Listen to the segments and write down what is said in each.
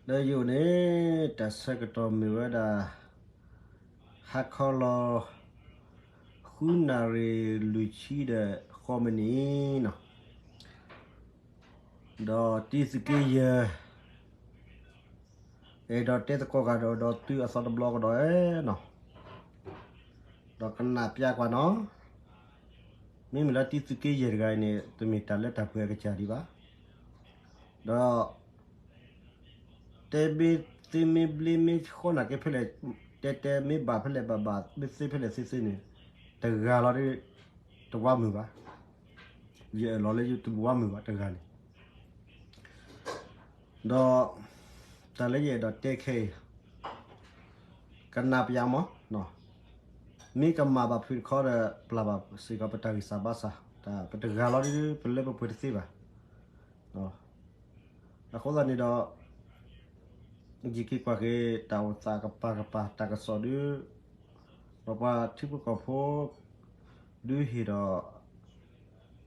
လၢယအိၣ်န့ၣ် တၢ်ဆၢကတီၢ်မ့ၢ်ဝဲဒၣ် ဟါခီလီၤ ဃုနၣ်ရံၣ်လွံၢ်ဆံဒီးဃိးမံးနံးနီၤ, ဒီးတံသုးက့ယဲၢ် အဲၣ်ဒိးတဲသကိးဂၤဒီး ဒီးသုအသီတဘျီကဒီးနီၤ, ဒီးကနၣ်ပျးကွၢ်နီၤ, မ့မ့ၢ်လၢတံသုးက့ယဲၢ်တဂၤအံၤန့ၣ် တမ့ၢ်တၢ်လၢတၢ်ပှဲၤအကစၢ်ဒံးဘၣ်, ဒီး တဲမ့ၢ်သ့မ့ၢ်ဘျ့မ့ၢ်ဃီနာ်က့ဖဲလဲၣ်, တဲတဲမ့ၢ်ဘၣ်ဖဲလဲၣ်ဘၣ်ဘၣ် မ့ၢ်သ့ဖဲလဲၣ်သ့သ့န့ၣ် တဂၤလီၤဒီး တဝါမုာ်ဘၣ်, ယအၢၣ်လီၤလၢယတဝါမုာ်ဘၣ်တဂၤန့ၣ်, ဒီး တၢ်လၢယအဲၣ်ဒိးတဲခဲအံၤ ကနၣ်ပျးမး, မ့ၢ်ကမၣ်ဘၣ်ဖုးတခီဒီး ပျၢ်ဘၣ်စ့ၢ်ကီးပတၢ်ဂံၢ်စၢ်ဘါစၢ်, ပတဂၤလီၤဒီး ပလၢပပှဲၤတသ့ဘၣ်. အဃိသတးန့ၣ်ဒီး ယက့ၤကွၢ်က့ၤ တၢ်အိၣ်သးကပၤကပၤ တၢ်ကစီၣ်ဒုး ဒီးပှၤထံဖိကီၢ်ဖိ ဒုးဟ့ၣ်ဒီး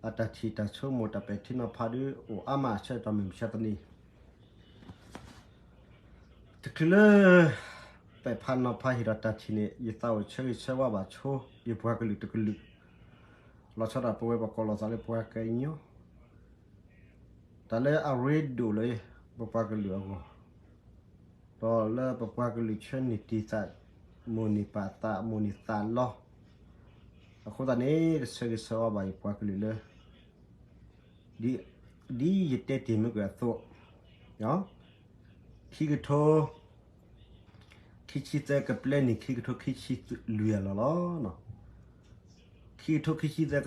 အတၢ်ထံၣ်တၢ်ဆိကမိၣ် တၢ်ပဲာ်ထံနီၤဖးဒုး အိၣ်အါမး ဆၢကတီၢ်မုၢ်မဆါတနံၤ တချုးလၢ ပဲာ်ဖးနီၤဖးဟ့ၣ်ဒီးတၢ်ထံၣ်န့ၣ် ယသးအိၣ်ဆၢဂ့ၤဆၢဝါဘၣ်ဆိ ယပှၤကလုာ်တကလုာ်, လီၤဆီဒၣ်ပဝဲပကိးလီၤသးလၢပှၤကညီ တၢ်လၢအရ့ဒိၣ်လၢ ပပှၤကလုာ်အဂီၢ်, ဒီးလၢပပှၤကလုာ်ဆၢန့ၢ်တ့ၢ်သး, မိၣ်န့ၢ်ပာ်သး မိၣ်န့ၢ်သးလီ, အဃိသတးန့ၣ် ကဆၢဂ့ၤဆၢဝါဘၣ်ယပှၤကလုာ်လၢ ဒ်ယတဲတ့ၢ်မ့ၢ်ကွံာ်အသိး, ခံကထိ ခံဆံသၢ ကပျဲနံၣ်ခံကထိခံဆံလွံၢ်အလီၢ်လီၤ. ခံကထိခံဆံသၢ ကတီၤထီၣ်သးလံ,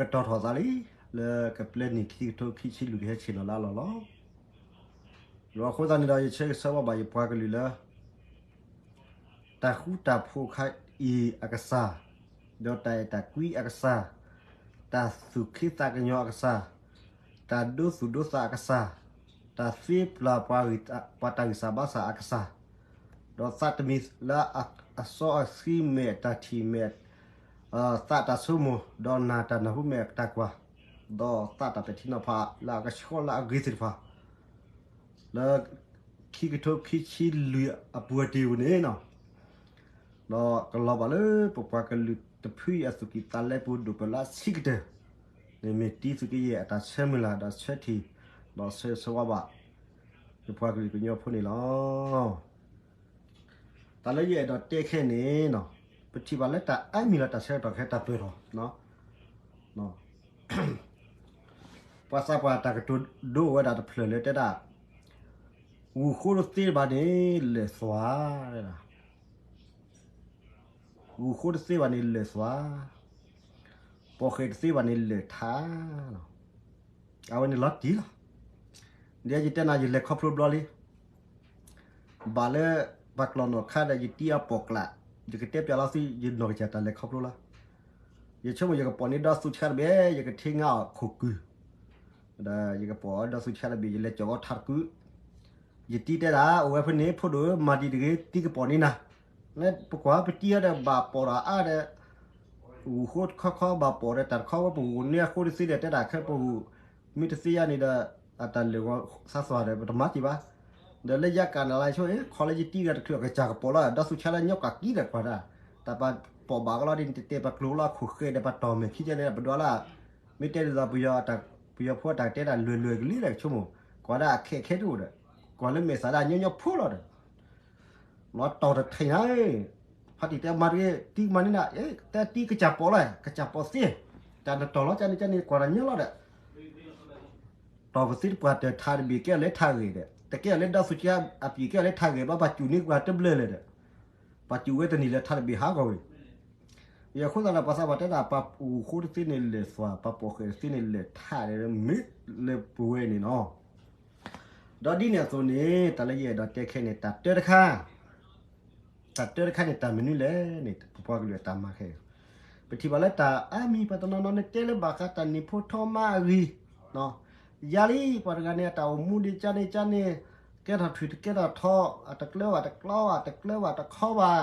လၢကပျဲနံၣ်ခံကထိခံဆံလွံၢ် ကဟဲဆ့ၣ်နီၤလၢအလီၢ်လီၤ. ဒီးအဃိသတးန့ၣ်ဒီး ယဆၢဂ့ၤဆၢဝါဘၣ်ယပှၤကလုာ်လၢ တၢ်ဃူတၢ်ဖိးခါအံၤအကစၢ်, ဒီးတၢ်အဲၣ်တၢ်ကွံအကစၢ်, တၢ်သူၣ်ခ့သးကညီၤအကစၢ်, တၢ်ဒိသူၣ်ဒိသးအကစၢ်, တၢ်သ့ပျၢ်ပှၤတၢ်ဂံၢ်စၢ်ဘါစၢ်အကစၢ်, ဒီးသးတမံၤလၢအစီအဆှံမဲာ်တၢ်ထံၣ်မဲာ် သးတၢ်ဆိကမိၣ်, ဒီးနၢ်တၢ်နၢ်ဟူမဲာ်တၢ်ကွၢ်, ဒီးသးတၢ်ပဲာ်ထံနီၤဖးလၢအကဆှီလၢအဂ့ၤသ့ၣ်တဖၣ်, လၢခံကထိခံဆံလွံၢ်အပူၤတ့ၢ်ပူၤန့ၣ်, ဒီးကလီၤဘၣ်လၢပပှၤကလုာ်တဖုအံၤအသူၣ်ကံၢ်သးလဲပူၤဒိၣ်ပလၢအဆံးကတၢၢ်, န့ၣ်မ့ၢ်တံသုးက့ယဲၢ်အတၢ်ဆၢမုၢ်လၢ်ဒီးဆၢထံၣ်, ဒီးဆၢဂ့ၤဆၢဝါဘၣ် ယပှၤကလုာ်ကညီဖိန့ၣ်လီၤ. တၢ်လၢယအဲၣ်ဒိးတဲခဲအံၤန့ၣ်, ပထံၣ်ဘၣ်လၢတၢ်အါမံၤလီၤ တၢ်ဆၢကတီၢ်ခဲတၢ်ပၢၢ်ထီၣ်, ပှၤသးပှၢ်တၢ်ကတိၤဒိအိၣ်ဝဲဒၣ်တဖျၢၣ်လၢတဲဒၣ်, ဂုၢ်ဃိတသ့ဘၣ်န့ၣ် လၢၢ်သွၣ်, ဂုၢ်ဃိတသ့ဘၣ်န့ၣ်လၢၢ်သွၣ်, ပိာ်ဃဲၣ်တသ့ဘၣ်န့ၣ်လၢၢ်ထးလီၤ. အဝဲန့ၣ်လီၤတံၢ်လီၤ. ဒီးယတဲနၤ ယလဲၤခီဖျိဘျီလံ, ဘၣ်လၢပှၤကျီၢ်နီၣ်ခါဒီး ယတံအပိာ်ကျး, ယကတဲပျးလီၤသု ယနီၢ်ကစၢ်တၢ်လဲၤခီဖျိလီၤ. ယဆိကမိၣ်ယကပိာ်န့ၢ်ဒီးသူဆါတဘ့ၣ် ယကထံငါအီၤခိၣ်ကုၢ်, ဒီးယကပိာ်ဒီးသူဆါတဘ့ၣ် ယလဲၤကၠီၤအီၤထးတကု, ယတံတဲဒၣ် အိၣ်ဝဲဖဲန့ၣ် ဖိဒိၣ်ဧၢ မၤဒံးတဂ့ၤ တံကပိာ်န့ၢ်နၤ, လၢပကွၢ်ပတံအီၤဒီးဘၣ်ပိာ်ဒီးအါဒီး ဂုၢ်ဃိတခီခီဘၣ်ပိာ်ဒီး တၢ်တခီဝဲပဂုၢ်န့ၢ်အဃိတသ့ဒီး တဲဒၣ်ခဲပဂုၢ်, မ့ၢ်တသ့ယါန့ၣ်ဒီး အတၢ်လၢာ်ဂီၤသးသွၣ်ဒီး ပတမၤက့ၤဘၣ်. ဒီးလၢယၤကၣ်နၤလၢဆိ ခီလၢယတံဒီးတချုးအကစၢ်ကပိာ်လီၤ ဒီးသူဆါလၢညီကၣ်ကံဒီးကွၢ်ဒၣ်, တၢ်ပှၤပိာ်ဘၣ်ကလီဒီး နတတဲပှၤကျိၤလီၤခိၣ်ဃဲဒီးပှၤတီၢ်မဲာ်ခံကဲန့ၣ် ပဒွးလၢ မ့ၢ်တဲဒ်သိး ပယီၤဖိအတၢ်တဲဒၣ်လွဲၢ်လွဲၢ်ကလံလၢကဆိကမိၣ်, ကွၢ်ဒၣ်အခက်အခဲတအိၣ်ဒီး, ကွၢ်လၢမဲာ်သးဒၣ်ညီညီဖိလီၤဒီး လီၤတီၢ်တထံၣ်နၤ, ဖါတံၢ်တဲမၤတဂ့ၤ တံကမၤန့ၢ်နၤ, တဲတံကစၢ်ပိာ်လီၤ ကစၢ်ပိာ်သ့, တၢ်နတီၢ်လီၤကန့ၣ်ကန့ၣ် ကွၢ်တၢ်ညီလီၤဒီး, တီၢ်ပသ့တပှၢ်တၢၢ်ထးတဘ့ၣ်ကဲအီၤလၢထးဂ့ၤဒီး တကဲအီၤလၢဒီသူဆါအပံာ်ကဲအီၤလၢထးဂ့ၤဘၣ် ပှၤစူၢ်န့ၢ်ပှၤတဘျၢလၢၤဒီး, ပှၤစူၢ်ဝဲတနံၤလၢထးတဘ့ၣ်ဟးဂီၤဝဲ, ယအဃိသတးဒီး ပှၤသးပှၢ်တဲဒၣ် ပှၤဂုၢ်ဃိတသ့န့ၣ်လၢာ်သွၣ် ပှၤပိာ်ဃဲၣ်တသ့န့ၣ်လၢာ်ထးဒီး မ့ၢ်လၢပဝဲန့ၣ်နီၤ. ဒီးဒ်န့ၣ်အသိးန့ၣ် တၢ်လၢယအဲၣ်ဒိးတဲခဲန့ၣ် တၢ်တၢတခါ, တၢ်တၢတခါန့ၣ် တၢ်မနုၤလဲၣ်န့ၣ် ပပှၤကလုာ်အတၢ်မၤခဲအံၤ, ပထံၣ်ဘၣ်လၢတၢ်အါမံၤ ပှၤတနီၤနီၤန့ၣ်တဲလၢဘၣ်ဃးတၢ်နံၣ်ဖိထီမါအဂ့ၢ်, ယၤလံ ပှၤတဂၤန့ၣ် အတၢ်အိၣ်မူဒံးကန့ၣ်ကန့ၣ်, ကဲထီၣ်ထွံၣ်တကဲထီၣ်ထီ, အတကျၢဘၣ်တကျီဘၣ် တကျၢဘၣ်တခီဘၣ်,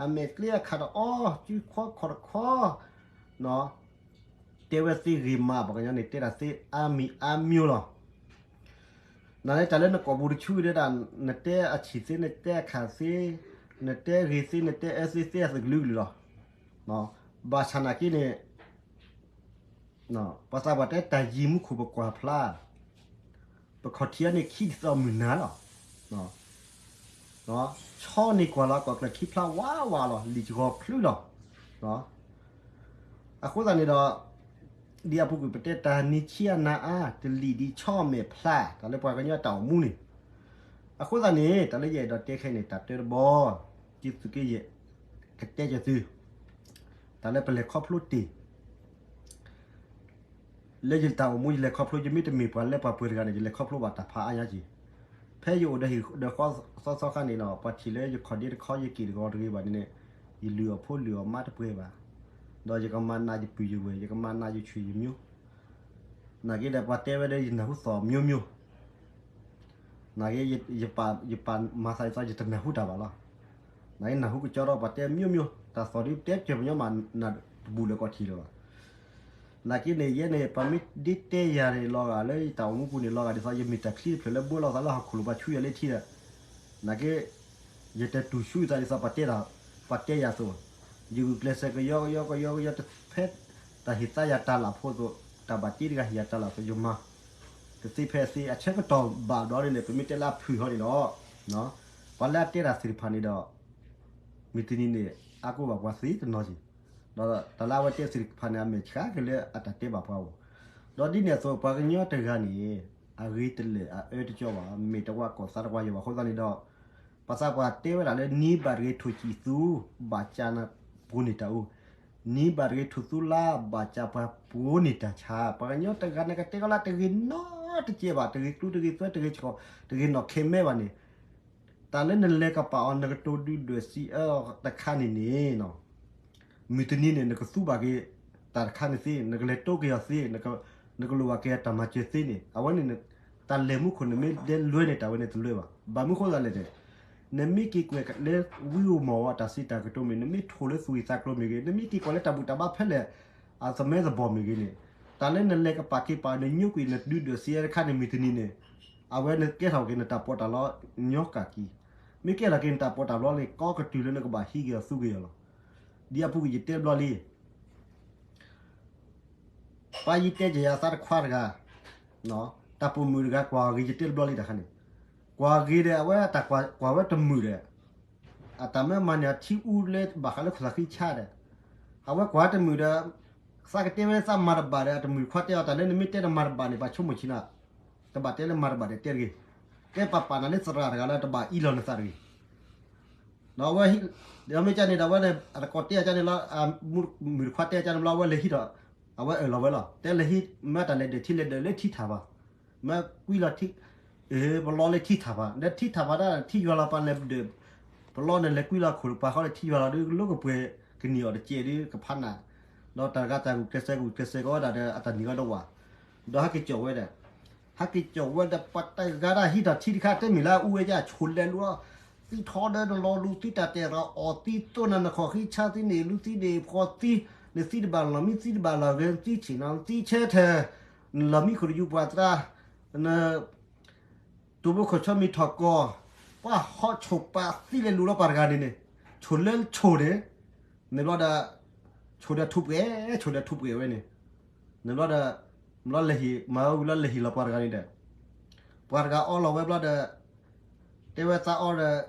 အမဲာ်ကျ့အခးတအီ, စုခွီခီၣ်တခီ, တဲဝဲသ့ဂ့ၤမး ပှၤကညီန့ၣ် တဲဒၣ်သ့အါမံၤအါမံၤလီၤ. နန့ၣ်တၢ်လၢနကိာ်ပူၤတဆူၣ်ဒၣ် နတဲအဆံးသ့ နတဲအခးသ့, နတဲဂ့ၤသ့ နတဲအၢသ့သ့အသးကလုာ်ကလုာ်လီၤ. ဘၣ်ဆၣ်နာ်က့န့ၣ် ပှၤသးပှၢ်တဲတၢ်ယံၤမူခိၣ်ပကွၢ်ဖျါ, ပခီၣ်ထံးအန့ၣ်ခံဒ်သိးမုၢ်နၤလီၤ. ဆီန့ၢ်ကွၢ်လီၤကီၢ်ကျၢၢ်ခံဖျါဝးဝးလီၤ, လံာ်ကဂီၤချုလီၤ. အဃိသတးန့ၣ်ဒီး ဒ်အပူၤကွံာ်ပတဲတၢ်နံၤဆံးအနၤအါ တလံာ်ဒ်ဆီမဲာ်ဖျါ တၢ်လၢပှၤကညီတၢ်အိၣ်မူန့ၣ်, အဃိသတးန့ၣ် တၢ်လၢယအဲၣ်ဒိးတဲခဲအံၤန့ၣ် တၢ်တၢတဘီ က့သုးက့ယဲၢ် ကတဲက့ၤသု တၢ်လၢပလဲၤခီဖျိတ့ၢ် လၢယတၢ်အိၣ်မူယလဲၤခီဖျိ ယမ့ၢ်တမ့ၢ်ပှၤလၢပှၤပှဲၤတဂၤန့ၣ် ယလဲၤခီဖျိဘၣ်တၢ်ဖးအါညါက့ၤ, ဖဲယအိၣ်ဒီးဟံၣ်ဒီးဃီသီသီခါန့ၣ်လီၤ ပှၤထံၣ်လၢယခီၣ်ဒ့တခီ ယက့ၢ်တဂီၤတဂ့ၤဘၣ်န့ၣ်န့ၣ်, ယလုၢ်အီၣ်ဖိလုၢ်အီၣ်မါတပှဲၤဘၣ်, ဒီးယကမၤနးယပုၢ်ယဝဲၢ် ယကမၤနးယဆွေယမျိုး, နာ်က့ဒီးပှၤတဲဝဲဒီးယနၢ်ဟူသီၣ်မျိုးမျိုး နာ်က့ ယပာ်မၤသးဒ်သိးယတနၢ်ဟူတၢ်ဘၣ်လီၤ. နာ်က့နၢ်ဟူကကၠီထီၣ်ပှၤတဲမျိုးမျိုး တၢ်သီၣ်ဒ်တဲပၠၢၤပညီမးနၢ်တဘူၣ်လၢကီၢ်ထံးလၢၤဘၣ်. နာ်က့န့ၣ် ယဲန့ၣ် ပှၤမ့ၢ်ဒ့တဲယၤန့ၣ် လီၤဂာ်လၢယတၢ်အိၣ်မူပူၤန့ၣ် လီၤဂာ်ဒ်သိးယမ့ၢ်တၢ်ချံတဖျၢၣ်လၢဘှီလိာ်သးလၢဟီၣ်ခိၣ်လိၤပှၤဆူယၤလၢထံဒီး နာ်က့ ယတတူၢ်ဆူၣ်သးဒ်သိးပှၤတဲတၢ်, ပှၤတဲယၤအသိး, ယဂုာ်ကျဲးစၢးကယီကယီကယီကယီတဖဲ တၢ်ဟ့ၣ်သါယၤတၢ်လၢ်ဖိအသိး, တၢ်ဘၣ်တ့တဂၤဟ့ၣ်ယၤတၢ်လၢ်အသိး ယမၤ တသ့ဖဲအသ့အဆၢကတီၢ်ဘၣ်ဘျီန့ၣ်န့ၣ် ပမ့ၢ်တဲလၢအဖုၣ်ဟီန့ၣ်ဒီး ပှၤလၢအတဲတၢ်သ့ၣ်တဖၣ်န့ၣ်ဒီး မုၢ်တနံၤန့ၣ် အါကိးဘၣ်ပှၤသ့တနီၤက့ၤ, ဒီးတၢ်လၢအဝဲတဲသ့ၣ်တဖၣ်န့ၣ် အမဲာ်ဆှးက့ၤလၢအတၢ်တဲဘၣ်ပှၤအဂီၢ်, ဒီးဒ်န့ၣ်အသိး ပှၤကညီတဂၤန့ၣ် အဂ့ၤတလၢာ်အအၢတကၠီဘၣ်, မ့ၢ်တဝၣ်ကီၢ်သးတဝၣ်ယိာ်ဘၣ်အဃိသတးန့ၣ်ဒီး ပှၤသးပှၢ်တဲဝဲဒၣ်လၢ နံၤဘၣ်တဂ့ၤထိၣ်စံၣ်သူ ဘၣ်ကၢနၤပှိၤန့ၢ်တၢ်အူ, နံၤဘၣ်တဂ့ၤထိၣ်သူလါ ဘၣ်ကၢပှၤပှိၤန့ၢ်တၢ်ဆါ, ပှၤကညီတဂၤန့ၣ် ကတဲကီလၢတဂ့ၤနီတကဲဘၣ်, တဂ့ၤကျူတဂ့ၤသွဲ တဂ့ၤဆှီ တဂ့ၤနီၣ်ခဲမဲဘၣ်န့ၣ်, တၢ်လၢနလဲၤကပာ်အီၤ နကတိၤဒုၣ်ဒွဲၣ်စံးအၢအီၤတခါန့ၣ်န့ၣ် မုၢ်တနံၤန့ၣ် နကသူဘၣ်က့ၤ တၢ်တခါန့ၣ်သ့, နကလဲၤတိက့ၤအီၤသ့, နကလိၣ်ဘၣ်က့ၤတၢ်မၤစၢၤသ့န့ၣ်, အဝဲန့ၣ် တၢ်လဲၤမူခိၣ်န့ၣ်မ့ၢ်ဒဲလွဲန့ၣ် တၢ်ဝဲန့ၣ်တလွဲဘၣ်. ဘၣ်မနုၤဃိသးလဲၣ်န့ၣ်, နမ့ၢ်က့ၤကွဲးလၢဝံဧိၤမီၣ်ဧိၤ တၢ်စံးတၢ်ကတိၤမ့ၢ်, နမ့ၢ်ထိၣ်လၢသူၣ်ဂ့ၤသးကျိၤမ့ၢ်ဂ့ၤ, နမ့ၢ်က့ၤကွၢ်လၢတၢ်ဘူၣ်တၢ်ဘါဖဲလဲၣ် အသမၢသဘီၣ်မ့ၢ်ဂ့ၤန့ၣ်, တၢ်လၢနလဲၤကပာ်က့ၤပာ်နညိကွံာ် နဒုၣ်ဒွဲၣ်စံးအၢတခါန့ၣ် မုၢ်တနံၤန့ၣ်, အဝဲနကဲထီၣ်က့ၤနတၢ်ပီးတၢ်လီညီကၢ်ကံ, မ့ၢ်ကဲထီၣ်က့ၤနတၢ်ပီးတၢ်လီန့ၣ် ကီကတုၤလၢနကဘၣ်ဟံးက့ၤအီၤသူက့ၤအီၤလီၤ. ဒ်အပူၤကွံာ်ယတဲဘျီလံ ပၢ်ယံတဲကယၤသးတခွါတဂၤ, တၢ်ပိာ်မုၣ်တဂၤကွၢ်ဂ့ၤယတဲတဘျီလံတခါန့ၣ်, ကွၢ်ဂ့ၤဒီး အဝဲတၢ်ကွၢ်ဝဲတမုာ်ဒီး, အတၢ်မၢမၤန့ၢ်အထံအူလၢဘၣ်ဃးလၢခိၣ်သးဃံဆါဒီး, အဝဲကွၢ်တမုာ်ဒီး, သးကတဲဝဲသးမၤတဘၣ်ဒီး အတမုာ်တခွါတဲအီၤ တၢ်လၢနမ့ၢ်တဲနမၤတဘၣ်န့ၣ် ပှၤဆိကမိၣ်ဆံးနၤ, တဘၣ်တဲလၢမၤတဘၣ်ဒီးတဲတဂ့ၤ, ကဲပာ်ပာ်နၤလၢသရၣ်တဂၤလၢတဘၣ်အံၤလီၤနသးတဂ့ၤ ဒီးအဝဲ, ဒီးမ့ၢ်ကန့ၣ်ဒီး အဝဲန့ၣ် အတကိးတဲအကန့ၣ်လီၤ, မုၣ်တခွါတဲအကန့ၣ်ဘျီ အဝဲလဲၤဟံးထီၣ်, အဝဲအၢၣ်လီၤဝဲလီၤ, တဲလဲၤဟံး မ့ၢ်တၢ်လဲၤဒၢးထံလဲၤဒၢးလၢထံထၣ်ဘၣ်, မ့ၢ်ကွံလီၤထံ, ပလီလၢထံထၣ်ဘၣ်, ဒီးထံထၣ်ဘၣ်ဒၣ်ထံယွၤလီၤ ပှၤလဲၤဒၢး, ပလီန့ၣ်လဲၤကွံလီၤခိၣ်ပာ်ဃီလၢထံယွၤလီၤ ဒုးလိကပှဲၤကနံၣ်အီၤတကဲးဒုး ကဖးနး, ဒီးတၢ်ဂၤတၢ်ဂုာ်ကျဲးစၢးဂုာ်ကျဲးစၢးကဝဲဒၣ်ဒီး အတၢ်နံၤဂီၢ်ဒဝး, ဒီးဟဲက့ၤကၠီၣ်ဝဲဒီး ဟဲက့ၤကၠီၣ်ဝဲဒီးပှၤတဂၤဒၣ်ဟံးထီၣ်ထံတခါ တဲမ့ၢ်လၢအအူဝဲကဆိးလဲၤလူၤလီၤ, သံထီဒီးနလီၤလူၤသံတၢ်တဲာ်ရၤအီၣ်သံသိးနၤ နခီၣ်ဃံဆါသံန့ၣ် လူၤသံန့ၣ် ဖှီၣ်သံ, နသံတဘၣ်လီၢ်ဂ့ၤ နသံဆံးနၤ နသံဆၢထၢၣ်, နလီၤမံခိၣ်တယူပှၤသရၣ်, န တိၢ်ဘိခိၣ်ဆီမံၤထီၣ်ကီၢ်, ပှၤဟီၣ်ဆိၣ်ပာ်သံလဲၤလူၤလီၤပှၤတဂၤန့ၣ်န့ၣ်, ဆိၣ်လၢဆိၣ်န့ၣ်, န့ၣ်ဘျီဒီး, ဆိၣ်ဒီးထူးပှဲၤ, ဆိၣ်ဒီးထူးပှဲၤဝဲန့ၣ်, န့ၣ်ဘျီဒီး, ဘျီလဲၤဟ့ၣ် မၤဝဲဝံၤလီၤလဲၤဟ့ၣ်လီၤပှၤတဂၤန့ၣ်ဒီး, ပှၤတဂၤအီလီၤဝဲဘျီဒီး, တဲဝဲသးအီဒီး,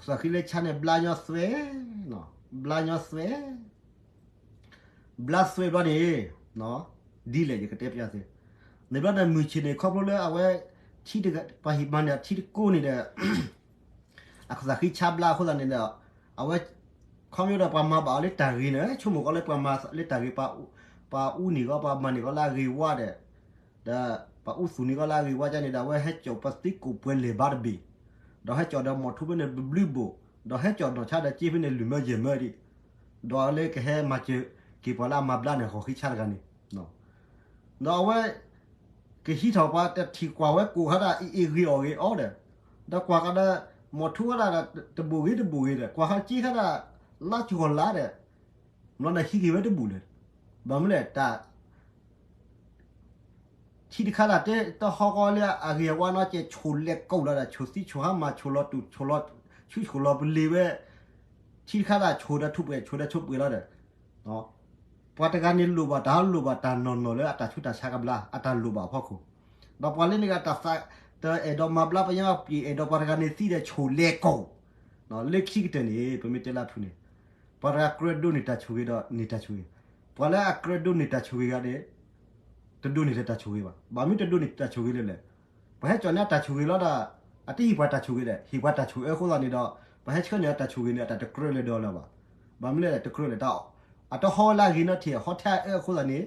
သးဃံလၢဆါန့ၣ် ဘျါညီသွဲ, ဘျါညီသွဲ ဘျါသွဲဘျီန့ၣ်, ဒ်လဲၣ်ယကတဲပျးသု, န့ၣ်ဘျီဒီးမုၢ်ဆ့ၣ်န့ၣ် ခီဖျိလၢအဝဲ, ထံတဂၤ ပှၤဟ့ၣ်မၤန့ၢ်အထံတကိးန့ၣ်ဒီး, အသးဃံဆါဘျါအဃိသတးန့ၣ်ဒီး, အဝဲ, ခီဖျိဒီးပှၤမၤဘၣ်အီၤလၢတၢ်ဂ့ၤန့ၣ် ဆိကမိၣ်ကီးလၢပှၤမၤလၢတၢ်ဂ့ၤ, ပှၤအူန့ၢ်ကီး ပှၤမၤန့ၢ်ကီးလၢအဂ့ၤဝါဒီး, ဒီးပှၤအူသူၣ်န့ၢ်ကီးလၢအဂ့ၤဝါကန့ၣ်ဒီး အဝဲဟဲကၠီၣ်ပသံကိၣ်ပှဲၤလဲၢ်ဘါတဘ့ၣ်, ဒီးဟဲကၠီၣ်ဒီးမီၢ်ထူဖဲန့ၣ်ဘျုးဘိၣ်, ဒီးဟဲကၠီၣ်နီၢ်ဆါဒီးက့ဖဲန့ၣ်လွံၢ်မၢယဲၢ်မၢဒံး, ဒီးလၢကဟဲမၤစၢၤက့ၤပှၤလၢအမၤဘျါန့ၣ်ဟီၣ်ဃံဆါတဂၤန့ၣ်, ဒီးအဝဲ ကဟံးထီၣ်ပှၤတထံၣ်ကွၢ်ဝဲကိၣ်ခါဒၣ်အ့ၣ်အ့ၣ်ဂ့ၤအီၣ်ဂ့ၤအီဒီး, ဒီးကွၢ်ဃီဒီး, မီၢ်ထူဝဲဒၣ်တဘိၣ်ဂ့ၤတဘိၣ်ဂ့ၤဒီး ကွၢ်ဃီက့ခါဒၣ်, လါကဂီၤလါဒီး, ဘျီန့ၣ်ဟံးက့ၤဝဲတဘူၣ်လၢၤ, ဘၣ်မနုၤလဲၣ်တၢ် ထံတခါဒၣ်တဲတဟီၣ်ဃီလၢအဂ့ၤအဝါနီတကဲး ဆိၣ်လဲၤကိးလီၤဒီး ဆိၣ်သံဆိၣ်ဟါမၢ် ဆိၣ်လီၤတူာ် ဆိၣ်လီၤဆူၣ်ဆိၣ်လီၤပလ့ၤဝဲ, ထံတခါဒၣ်ဆိၣ်ဒီးထူးပှဲၤ ဆိၣ်ဒီးဆိၣ်ပှဲၤလီၤဒီး ပှၤတဂၤန့ၣ်လိၣ်ဘၣ်တၢ်လိၣ်ဘၣ်တၢ်နီၢ်နီၢ်လၢအတၢ်ဆူးတၢ်ဆါကဘျါ အတၢ်လိၣ်ဘၣ်အဖီခိၣ်, ဒီးပှၤလၢန့ၣ်ဂ့ၤတၢ်သး တအဲၣ်ဒိးမၤဘျါပှၤညီ ပအဲၣ်ဒိးပှၤတဂၤန့ၣ်သံဒီးဆိၣ်လဲၤကိး, လၢခံကတၢၢ်န့ၣ် ပမ့ၢ်တဲလၢအဖုၣ်န့ၣ် ပှၤတဂၤကြၢးဒိးန့ၢ်တၢ်ဆိၣ်ဂ့ၤဒီးန့ၢ်တၢ်ဆိၣ်ဂ့ၤ, ပှၤလၢအကြၢးဒိးန့ၢ်တၢ်ဆိၣ်ဂ့ၤဂၤန့ၣ် တဒိးန့ၢ်လၢတၢ်ဆိၣ်ဂ့ၤဘၣ်. ဘၣ်မနုၤတဒိးန့ၢ်တၢ်ဆိၣ်ဂ့ၤလဲၣ်လဲၣ်, ပှၤဟဲကၠီၣ်န့ၢ်တၢ်ဆိၣ်ဂ့ၤလီၤဒီး အတဟ့ၣ်ပှၤတၢ်ဆိၣ်ဂ့ၤဒီး ဟ့ၣ်ပှၤတၢ်ဆိၣ်အၢအဃိသတးန့ၣ်ဒီး ပှၤဟဲဆှၢန့ၢ်တၢ်ဆိၣ်ဂ့ၤန့ၣ် အတကြၢးလၢၤဒီးလၢၤဘၣ်. ဘၣ်မနုၤလဲၣ် တကြၢးလဲၣ် အတဟီၣ်ဝဲလၢအဂ့ၤနီတထံၣ် ဟီၣ်ထဲအအၢအဃိသတးန့ၣ်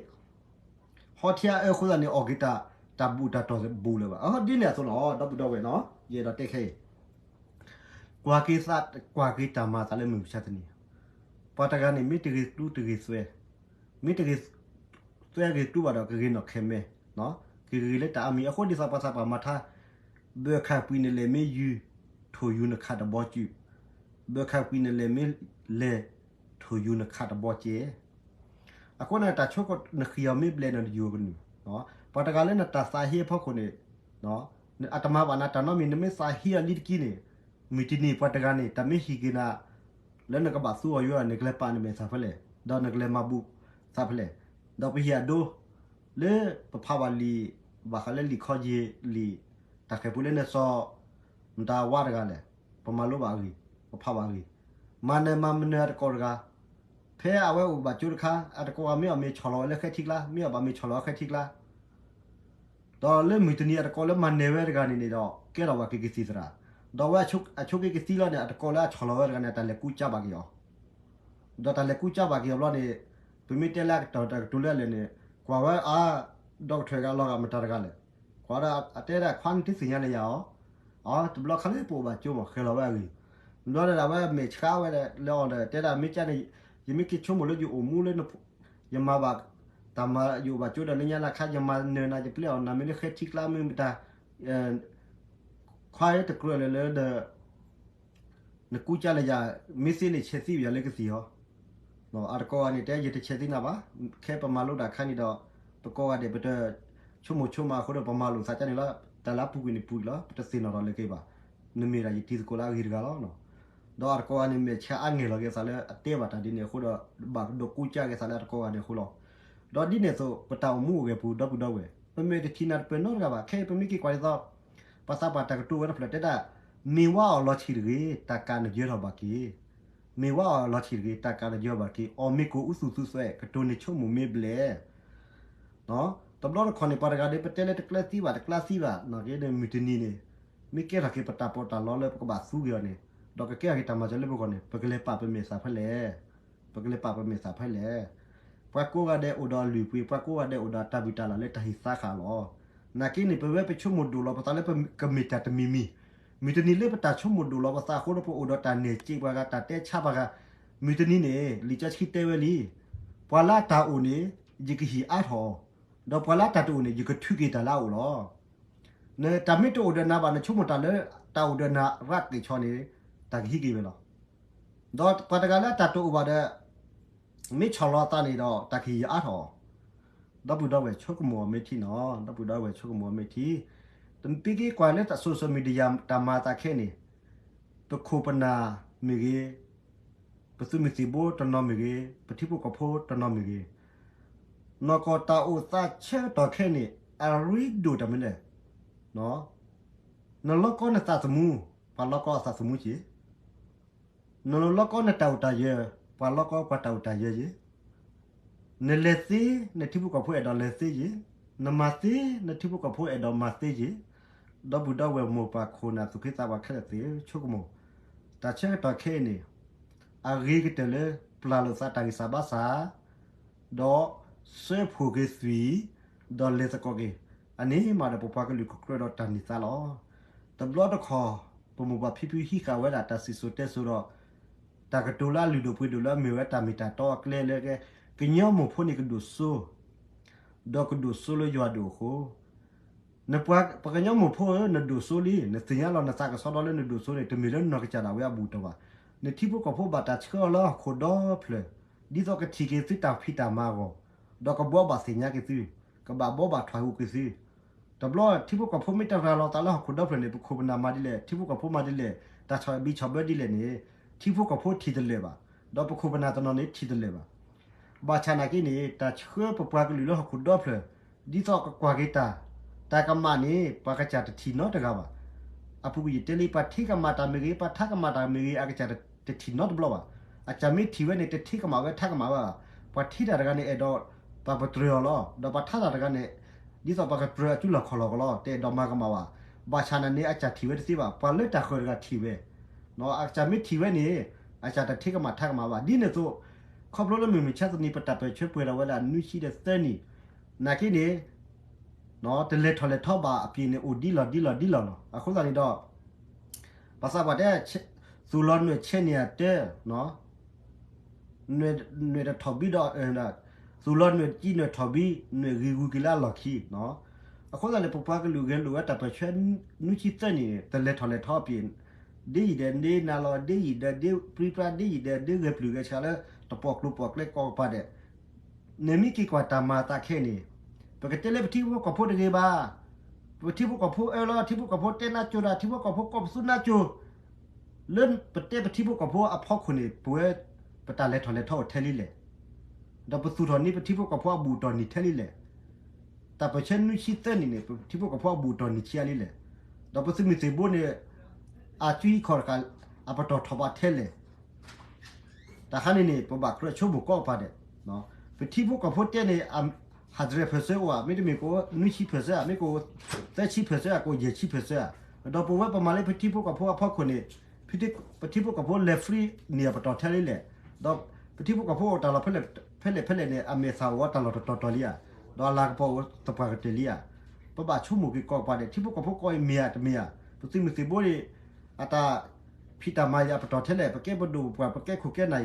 ဟီၣ်ထဲအအၢအဃိသတးန့ၣ် အီၣ်က့ၤတၢ် တၢ်ဘူၣ်တၢ်တီၢ်ဘူးလၢၤဘၣ်. အဒ်န့ၣ်အသိးလီၤ ဒီပုၢ်ဒီဝဲၢ်နီၤ ယအဲၣ်ဒိးတဲခဲအံၤ ကွၢ်က့ၤသး ကွၢ်က့ၤတၢ်မၤအသးလၢမုၢ်မဆါတနံၤ, ပှၤတဂၤန့ၣ် မ့ၢ်တဂ့ၤကျူတဂ့ၤသွဲ, မ့ၢ်တဂ့ၤသွဲဂ့ၤကျူဘၣ်ဒီး ကဂ့ၤနီၢ်ခဲမဲ, ကဂ့ၤလၢတၢ်အါမံၤအဃိ ဒ်သိးပှၤသးပှၢ်မၤထါ, ဘၢၣ်ခၣ်ကွံာ်နလဲၤမ့ၢ်ယုၢ်, ထိၣ်ယူၤနခးတဘီကု, ဘၢၣ်ခၣ်ကွံာ်နလဲၤမ့ၢ်လဲၤ, ထိၣ်ယူၤနခးတဘီကဲ အဃိန့ၣ် တၢ်ဆိကမိၣ်နဃံအီၤမ့ၢ်ဘျဲၣ်န့ၣ် နယူၤအီၤကနုာ်, ပှၤတဂၤလၢနတၢ်သးဟ့အဖီခိၣ်န့ၣ် အတမၤဘၣ်နၤတၢ်နီတမံၤ နမ့ၢ်သးဟ့အီၤလံတက့ၢ်န့ၣ်, မုၢ်တနံၤပှၤတဂၤန့ၣ် တၢ်မ့ၢ်ဟံးက့ၤနၤ လၢနကဘၣ်သူအီၤယိာ် နကလဲၤပာ်နမဲာ်သးဖဲလဲၣ်, ဒီးနကလဲၤမၤဘူၣ်သးဖဲလဲၣ်, ဒီးပဟ့ၣ်အဒိ လၢပဖးဘၣ်လံာ် ဘၣ်ဃးလၢလံာ်ခီယ့ၣ်လံာ် တၢ်ဃဲၤပူၤလၢနစီၤ မတၤဝါတဂၤလဲၣ်, ပမၤလိဘၣ်အဂ့ၢ်, ပဖးဘၣ်အဂ့ၢ်, မၤနၢၤမၤမနၢၤအတကိးတဂၤ, ဖဲအဝဲအိၣ်ဘၣ်ကၠိတခါ အတကိးဂၤမ့ၢ်အီၣ်မ့ၤဆီၣ်လီၤဝဲလၢဃဲထံကျါ မ့ၢ်အီၣ်ဘၣ်မ့ၤဆီၣ်လီၤဝဲဃဲထံကျါ ဒီးလၢမုၢ်တနံၤအတကိးလၢမၤနၢၤဝဲတဂၤန့ၣ်န့ၣ်ဒီး ကဲထီၣ်ဘၣ်က့ၤကသံၣ်သရၣ်, ဒီးဝဲအဆိက့ၤကသံလီၤန့ၣ် အတကိးလၢအဆီၣ်လီၤဝဲတဂၤန့ၣ် တၢ်လဲၤကူစါဘၣ်က့ၤအီၤ, ဒီးတၢ်လဲၤကူစါဘၣ်က့ၤအီၤဘျီန့ၣ် ပမ့ၢ်တဲလၢအကတီၢ်တၢ်ကတိၤလၢအလဲၣ်န့ၣ် ကွၢ်ဝဲအါ ဒီကထၢၣ်ဂၤလီၤဂာ်မတၤတဂၤလဲၣ်, ကွၢ်ဒီးအတဲဒၣ်ခွါန့ၣ်တသ့ၣ်ညါလၢယၤအီၤ, အတဘျီခါလၢပအိၣ်ဘၣ်ကၠိမး ဃဲၤလီၤဝဲအဂ့ၢ်, ဘျီဒီးအဝဲမဲာ်ဆှးဝဲလၢအီၤဒီး တဲဒၣ်မ့ၢ်ကန့ၣ် ယမ့ၢ်က့ၤဆိကမိၣ်လၢယအိၣ်မူလၢ ယမၤဘၣ်တၢ်မၤ ယအိၣ်ဘၣ်ကၠိဒီးလၢညါလၢခါ ယမၤနၢၤနၤ ယပျဲအီၣ်နၤမ့ၢ်လၢဃဲထံကျါမ့ၢ်မတၤ ခွါတကြၢးလၢၤလၢဒီး နကူစါလၢယၤ မ့ၢ်သ့န့ၣ်ဆဲးသံယၤလၢကသံၣ်ဟီ, အတကိးဂၤန့ၣ် တဲယတဆဲးသံနၤဘၣ်, ခဲပမၤလိတၢ်အခါန့ၣ်ဒီး ပကိးဂၤဒဲး ပတဆိကမိၣ်ဆိကမးအဃိဒီး ပမၤလိာ်သးကန့ၣ်လီၤ, တၢ်လၢအပူၤကွံာ်န့ၣ်ပူၤလီၤ ပတသ့ၣ်နီၣ်ထီၣ်လၢၤက့ၤဘၣ်, နမ့ၢ်ဒၣ်ယတံၤသကိးလၢအဂ့ၤတဂၤလီၤ. ဒီးအတကိးဂၤန့ၣ် မဲာ်ဆှးအါငဲၢ်လီၤက့ၤအသးလၢအတဲဘၣ်တၢ်ဒ်န့ၣ်အဃိဒီး ဘၣ်ဒိးကူစါက့ၤအသးလၢအတကိးဂၤန့ၣ်အဃိလီၤ. ဒီးဒ်န့ၣ်အသိး ပတၢ်အိၣ်မူအိၣ်ဂဲၤပူၤ ဒီပုၢ်ဒီဝဲၢ် ပမဲာ်တထံၣ်နၤတပၢၢ်နီတဂၤဘၣ်. ခဲအံၤပမ့ၢ်က့ၤကွၢ်ဒ်သိး ပှၤသးပှၢ်တၢ်ကတိၤဝဲတဖျၢၣ်တဲဒၣ် မ့ၢ်ဝါအီၤလီၤဆံးတဂ့ၤ တၢ်ကးနယၢထီၣ်ဘၣ်က့ၤ, မ့ၢ်ဝါအီၤလီၤဆံးတဂ့ၤ တၢ်ကးနယၢဘၣ်က့ၤ, အီၣ်မ့ၢ်ကိၢ်အူသူၣ်သူသွဲး ကတိၤန့ၢ်ဆိကမိၣ်မ့ၢ်ဘျဲၣ် တဘျီတခီၣ်န့ၣ် ပှၤတဂၤဒီး ပတဲလၢတကျၢၤသံဘၣ် တကျၢၤသံဘၣ် နာ်က့န့ၣ် မုၢ်တနံၤန့ၣ် မ့ၢ်ကဲထီၣ်က့ၤပတၢ်ပီးတၢ်လီလၢပကဘၣ်သူက့ၤအီၤန့ၣ် ဒီးကကဲထီၣ်က့ၤတၢ်မၤစၢၤလၢပဂီၢ်န့ၣ် ပကလဲၤပာ်ပမဲာ်သးဖဲလဲၣ်, ပကလဲၤပာ်ပမဲာ်သးဖဲလဲၣ်. ပှၤကိးဂၤဒဲးအိၣ်ဒီးအလုၢ်အပှ့ၤ ပှၤကိးဂၤဒဲးအိၣ်ဒီးတၢ်ဘုၣ်တၢ်လၢ်လၢတၢ်ဟ့ၣ်သါဃာ်လီၤ. နာ်က့န့ၣ် ပဝဲပဆိကမိၣ်ဒိၣ်လီၤပသးလၢပကမ့ၢ်တၢ်တမံၤမံၤ, မုၢ်တနံၤလၢပတၢ်ဆိကမိၣ်ဒိၣ်လီၤပသးအဃိဒီး ပအိၣ်ဒီးတၢ်နဲၣ်စ့ပှၤဂၤ တၢ်တဲဆါပှၤဂၤ, မုၢ်တနံၤန့ၣ် လံာ်စီဆှံတဲဝဲလံ ပှၤလၢအတၢ်အိၣ်န့ၣ် ယကဟ့ၣ်အါထီၣ်အီၤ, ဒီးပှၤလၢအတၢ်တအိၣ်န့ၣ် ယကထုးက့ၤတၢ်လၢအအိၣ်လီၤ. နတၢ်မ့ၢ်တအိၣ်ဒီးနၤဘၣ် နဆိကမိၣ်တၢ်လၢတၢ်အိၣ်ဒီးနၤရးက့ၤဆီန့ၣ် တၢ်ကဟံးက့ၤဝဲလီၤ. ဒီးပှၤတဂၤလၢအတၢ်တအိၣ်ဘၣ်ဒီး မ့ၢ်ဆီၣ်လီၤအသးန့ၣ်ဒီး တၢ်ကဟ့ၣ်ယအါထီၣ်အီၤ, ဒီပုၢ်ဒီဝဲၢ်ဆိကမိၣ်အီၤမ့ၢ်ထံနီၤ, ဒီပုၢ်ဒီဝဲၢ်ဆိကမိၣ်အီၤမ့ၢ်ထံ, တမ့ၢ်က့ၤကွၢ်လၢ social media တၢ်မၤအသးခဲအံၤန့ၣ်, ပခိၣ်ပနၢ်မ့ၢ်ဂ့ၤ, ပသုးမုၢ်သံၣ်ဘိတနီၤမ့ၢ်ဂ့ၤ, ပထံဖိကီၢ်ဖိတနီၤမ့ၢ်ဂ့ၤ, နီၢ်ကီၢ်တၢ်အိၣ်သးဆၢကတီၢ်ခဲအံၤန့ၣ် အရ့ဒိၣ်တၢ်မနုၤလဲၣ်, နလီကီနသးသမူ, ပှၤလီကီအသးသမူက့ၤ နလီကီနတၢ်အိၣ်တၢ်ယၢၤ, ပှၤလီကီပှၤတၢ်အိၣ်တၢ်ယၢၤယ့ၤ, နလဲၤသ့ နထံဖိကီၢ်ဖိအဲၣ်ဒိးလဲၤသ့ယ့ၤ, နမၤသ့ နထံဖိကီၢ်ဖိအဲၣ်ဒိးမၤသ့ယ့ၤ, ဒီပုၢ်ဒီဝဲၢ်မိၢ်ပၢ်ခိၣ်နၢ်သူၣ်က့သးပှၢ်ခဲလၢာ်သ့ၣ်ဧၢ ဆိကမိၣ်, တၢ်ဆၢကတီၢ်ခဲအံၤန့ၣ် အဂ့ၤကတၢၢ်လၢပျၢ်လိာ်သးတၢ်ဂံၢ်စၢ်ဘါစၢ် ဒီးစၢဖှိၣ်က့ၤသွံၣ်, ဒီးလဲၤသကိးက့ၤ, အန့ၣ်မးဒီးပပှၤကလုာ်ကကြၢးဒီးတၢ်န့ၢ်သါလီၤ. တဘျီတခီၣ် ပမိၢ်ပၢ်ဖံဖုဟံးဃာ်ဝဲဒၣ်တၢ်စံၣ်စိၤတဲစိၤဒီး တၢ်ကတိၤလၢအလုၢ်ဒိၣ်ပှ့ၤဒိၣ်လၢအမ့ၢ်ဝဲတၢ်မ့ၢ်တၢ်တီအကျဲလၢ ကညီမိၢ်ဖိန့ၣ်ကဒိၣ်စိ ဒီးကဒိၣ်စိလၢယွၤဒိၣ်အဃိ နပှၤပှၤကညီမိၢ်ဖိဧၢ, နဒိၣ်စိလံ, နသ့ၣ်ညါလီၤနသးကစီဒီလၢနဒိၣ်စိန့ၣ် တမ့ၢ်လၢနီၢ်ကစၢ်ဒၣ်ဝဲအဘူၣ်တၢ်ဘၣ်. နထံဖိကီၢ်ဖိဘၣ်တၢ်ဆှၢအီၤလၢဟီၣ်ခိၣ်ဒီဖျၢၣ်, ဒ်သိးကထံၣ်က့ၤသုတၢ်ဖံးတၢ်မၤအဂီၢ်, ဒီးကဘှီဘၣ်သ့ၣ်ညါက့ၤသု, ကဘၣ်ဘှီဘၣ်ထွဲးဟူးက့ၤသု, တဘျီထံဖိကီၢ်ဖိမ့ၢ်တရၤလီၤသးလၢဟီၣ်ခိၣ်ဒီဖျၢၣ်န့ၣ် ပခိၣ်ပနၢ်မၤဒ်လဲၣ်, ထံဖိကီၢ်ဖိမၤဒ်လဲၣ်, တၢ်ဆီၣ်ဘံၣ်ဆီၣ်ဘၢဒ်လဲၣ်န့ၣ် ထံဖိကီၢ်ဖိထံၣ်တလၢာ်ဘၣ်, ဒီးပခိၣ်ပနၢ်တနီၤန့ၣ်ထံၣ်တလၢာ်ဘၣ်. ဘၣ်ဆၣ်နာ်က့န့ၣ် တၢ်ဆှၢပပှၤကလုာ်လၢဟီၣ်ခိၣ်ဒီဖျၢၣ် ဒ်သိးကကွၢ်က့ၤတၢ်, တၢ်ကမၣ်န့ၣ် ပှၤကစၢ်တထံၣ်နီတဂၤဘၣ်. အပူၤကွံာ်ယတဲလံ ပှၤထံကမၣ်တၢ်မ့ၢ်ဂ့ၤ, ပှၤထါကမၣ်တၢ်မ့ၢ်ဂ့ၤ အကစၢ်တထံၣ်နီတဘျီဘၣ်. အကစၢ်မ့ၢ်ထံၣ်ဝဲန့ၣ် တထံကမၣ်ဝဲထါကမၣ်ဝဲဘၣ်. ပှၤထံတၢ်တဂၤန့ၣ် အဲၣ်ဒိးပာ်ပတြၢၤအီၤလီၤ. ဒီးပှၤထါတၢ်တဂၤန့ၣ် ဒ်သိးပှၤကတြၢၤအစုလီၢ်ခီၣ်လီၢ်ကလီၤ တအဲၣ်ဒိးမၤကမၣ်ဘၣ်. ဘၣ်ဆၣ်နာ်န့ၣ် အကစၢ်ထံၣ်ဝဲတသ့ဘၣ်. ပှၤလၢတၢ်ဃၢၤတဂၤထံၣ်ဝဲ အကစၢ်မ့ၢ်ထံၣ်ဝဲန့ၣ် အကစၢ်တထံကမၣ်ထါကမၣ်ဘၣ်. ဒ်န့ၣ်အသိး ခီဖျိလၢမုၢ်မဆါတနံၤ ပတၢ်ပၢၢ်ဆၢပှဲၤထီၣ်ဝဲဒၣ်နွံဆံဒီးသၢနံၣ်, နာ်က့န့ၣ် တလဲၤထီၣ်လဲၤထီဘၣ်အပျ့ၤန့ၣ် အိၣ်ဒ်လီၢ်ဒ်လီၢ်ဒ်လီၢ်လီၤ. အဃိသတးန့ၣ်ဒီး ပသးပှၢ်တဲ သူၣ်လီၤနွဲၣ်ဆဲးန့ၢ်အတၢ် နွဲၣ်တထီၣ်ဘံဒီး သူၣ်လီၤနွဲၣ်တကံနွဲၣ်ထီၣ်ဘံ နွဲၣ်ဂ့ၤဂုာ်က့ၤလၢအလီၢ်ခံ. အဃိသတးန့ၣ် ပပှၤကလုာ်ဂဲၤလိာ်ဝဲတၢ်ပၢၢ်ဆၢနွံဆံသၢနံၣ်န့ၣ် တလဲၤထီၣ်လဲၤထီအပျ့ၤ ဒ်ယံာ်ဒီးဒ်နၤလီၤ ဒ်ယံာ်ဒီးဒ်ပြံပြါ ဒ်ယံာ်ဒီးဒ်ဂဲၤပျုၢ်ဂဲၤဆှးလၢ တပိာ်ကျိၤပိာ်ကျဲကိးကပၤဒဲး နမ့ၢ်က့ၤကွၢ်တၢ်မၤအသးခဲအံၤန့ၣ် ပကတဲလၢပထံဖိကီၢ်ဖိတဂ့ၤဘၣ်. ပထံဖိကီၢ်ဖိအၢလီၤ ထံဖိကီၢ်ဖိတဲနၢ်ကၠိတၢ် ထံဖိကီၢ်ဖိကိးပသူနၢ်ကၠိ လၢပတဲပထံဖိကီၢ်ဖိအဖီခိၣ်န့ၣ် ပဝဲ ပတၢ်လဲၤထီၣ်လဲၤထီအိၣ်ထဲလံလဲၣ်. ဒီးပသူၣ်ထီၣ်န့ၢ်ပထံဖိကီၢ်ဖိအဘူၣ်အတီၢ်နံၤထဲလံလဲၣ်. တၢ်ပၢၢ်ဆၢနွံဆံသၢနံၣ်န့ၣ် ပထံဖိကီၢ်ဖိအဘူၣ်အတီၢ်နံၤဆံးအါလံလဲၣ်. ဒီးပသုးမုၢ်သံၣ်ဘိန့ၣ် အသွံၣ်ခီၣ်တဃာ် အပတီၢ်ထီၣ်ဘးထဲလဲၣ်. တၢ်ခါန့ၣ်န့ၣ် ပဘၣ်ကြၢးဆိကမိၣ်ကိးကပၤဒဲး. ပထံဖိကီၢ်ဖိတဲန့ၣ် ဟးတရဲၣ်ဖၢၣ်စၢအိၣ်ဧါ, မ့တမ့ၢ်ကိးနွံဆံဖၢၣ်စၢဧါ, မ့ၢ်ကိးသၢဆံဖၢၣ်စၢဧါ, ကိးယဲၢ်ဆံဖၢၣ်စၢဧါ. ဒီးပဝဲပမၤလၢပထံဖိကီၢ်ဖိအဖီခိၣ်န့ၣ် ပထံဖိကီၢ်ဖိလဲၤ free န့ၢ်အပတီၢ်ထဲလံလဲၣ်. ဒီးပထံဖိကီၢ်ဖိအိၣ်တၢ်လီၢ်ဖဲလဲၣ်ဖဲလဲၣ်န့ၣ် အမဲာ်သၣ်အိၣ်တၢ်လီၢ်တတီၤတီၤလံဧါ. ဒီးအလၤကပီၤအိၣ်သပှၢ်ကတၢၢ်လံဧါ. ပဘၣ်ဆိကမိၣ်က့ၤကိးကပၤဒဲး ထံဖိကီၢ်ဖိကိးအံၤမ့ၢ်ဧါတမ့ၢ်ဧါ. ပသုးမုၢ်သံၣ်ဘိန့ၣ် အတၢ်ဖံးတၢ်မၤအံၤအပတီၢ်ထဲလဲၣ်, ပကဲပဒိၣ်ပပှၢ် ပကဲခိၣ်ကဲနၢ်အံ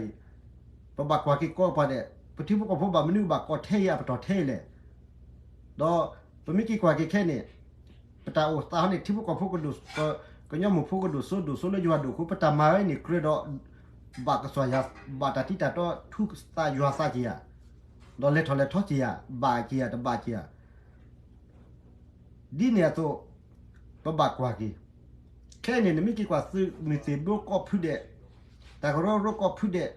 ၤ, ပဘၣ်ကွၢ်က့ၤကိးကပၤဒဲး ပထံဖိကီၢ်ဖိဘၣ်မနုၤဘၣ်ကိးထဲအံၤအပတီၢ်ထဲအံၤလဲၣ်. ဒီးပမ့ၢ်က့ၤကွၢ်က့ၤခဲန့ၣ် ပတၢ်အိၣ်သးဟီန့ၣ် ထံဖိကီၢ်ဖိကဒိၣ် ကညီမုၢ်ဖိကဒိၣ်စိ ဒိၣ်စိလၢယွၤဒိၣ်အဃိ ပတၢ်မၤဝဲန့ၣ် ကြၢးဒီး ဘၣ်ကစီၣ်ယၤ ဘၣ်တၢ်တံၢ်တၢ်တီ ထူသးယွၤသးက့ၤယၤ, ဒီးလဲၤထီၣ်လဲၤထီက့ၤယၤ ဘၣ်က့ၤယၤတဘၣ်က့ၤယၤ ဒ်န့ၣ်အသိး ပဘၣ်ကွၢ်က့ၤ. ခဲအံၤန့ၣ် နမ့ၢ်က့ၤကွၢ်သုးမုၢ်သံၣ်ဘိကိးဖုဒဲး, တၢ်ကရၢကရိကိးဖုဒဲး,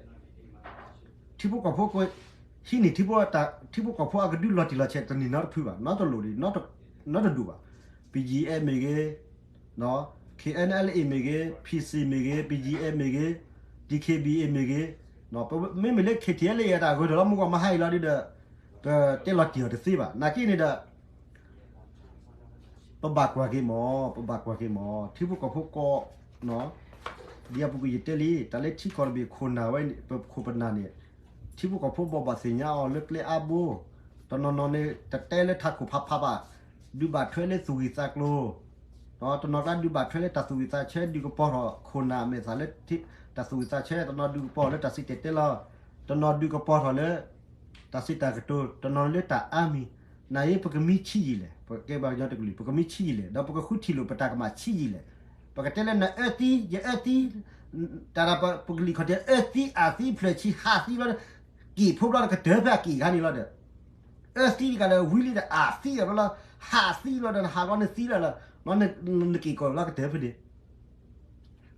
ထံဖိကီၢ်ဖိ ဟံးန့ၢ်ထံဖိ ထံဖိကီၢ်ဖိအကဒုလီၤတံၢ်လီၤဆဲးတန့ၢ်နီတဖုဘၣ်, နီတလိၤဒံး, နီတဒူၣ်ဘၣ်. ပီၣ်ယံၣ်အဲၣ်မ့ၢ်ဂ့ၤ, ခ့ၣ်အဲၣ်အဲလ်အ့ၣ်မ့ၢ်ဂ့ၤ, ဖံၣ်စံၣ်မ့ၢ်ဂ့ၤ, ပီၣ်ယံၣ်အဲၣ်မ့ၢ်ဂ့ၤ, ဒံၣ်ခ့ၣ်ဘံၣ်အ့ၣ်မ့ၢ်ဂ့ၤ, မ့မ့ၢ်လၢ ခ့ၣ်ထံၣ်အဲလ်အ့ၣ် အတၢ်ဂၢၢ်ထီၣ်လီၤမုၢ်ဂီၢ်မဟါအံၤလီၤဒုဒီး ပတဲလီၤတံၢ်အီၤတသ့ဘၣ်. နာ်က့န့ၣ်ဒီး ပဘၣ်ကွၢ်က့ၤမး, ပဘၣ်ကွၢ်က့ၤမး, ထံဖိကီၢ်ဖိကိး, ဒ်အပူၤကွံာ်ယတဲလံ, တၢ်လၢထံကီၢ်တဘ့ၣ်ခိၣ်နၢ်ဝဲ ပခိၣ်ပနၢ်န့ၣ်, ထံဖိကီၢ်ဖိဘိးဘၣ်သ့ၣ်ညါအီၤလၢကျဲအါဘိ, တနီၤနီၤန့ၣ် တတဲလၢထးခိၣ်ဖးဖးဘၣ်, ဒုးဘၣ်ထွဲလၢသူၣ်ဂံၢ်သးကျိၤ, တနီၤကျါဒုးဘၣ်ထွဲလၢတၢ်သူၣ်ဝံၣ်သးဆၢ ဒုးကပီၤထီၣ်ခိၣ်နၢ်အမဲာ်သၣ်လၢ တၢ်သူၣ်ဝံၣ်သးဆၢ, တနီၤဒုးကပီၤထီၣ်လၢတၢ်စံၣ်တဲၤတဲလီၤ, တနီၤဒုးကပီၤထီၣ်လၢ တၢ်စံးတၢ်ကတိၤ, တနီၤလၢတၢ်အါမံၤ, နာ်အံၤ ပကမံဆံးယံာ်လဲၣ်, ပကဲပှၤကညီတကလုာ် ပကမံဆံးယံာ်လဲၣ်, ဒီးပကဃုထံၣ်လိာ်ပတၢ်ကမၣ်ဆံးယံာ်လဲၣ်. ပကတဲလၢနအၢသံ, ယအၢသံ, တၢ်ဒၣ်ပကလံၤခီၣ်ထံး အၢသံအၢသံ ဖျၢၣ်ဆံးဟးသံဘျီ, က့ၤဖိဘျီ နကတၢၢ်ဖဲအက့ၤခါန့ၣ်လီၤဒီး, အၢသံတဂၤဒီး ဝံလံဒီးအၢသံဘျီလီၤ, ဟးသံလီၤဒီး နဟးဘျီနသံလီၤလီၤ, နက့ၤကီၢ်ဘျီကတၢၢ်ဖဲန့ၣ်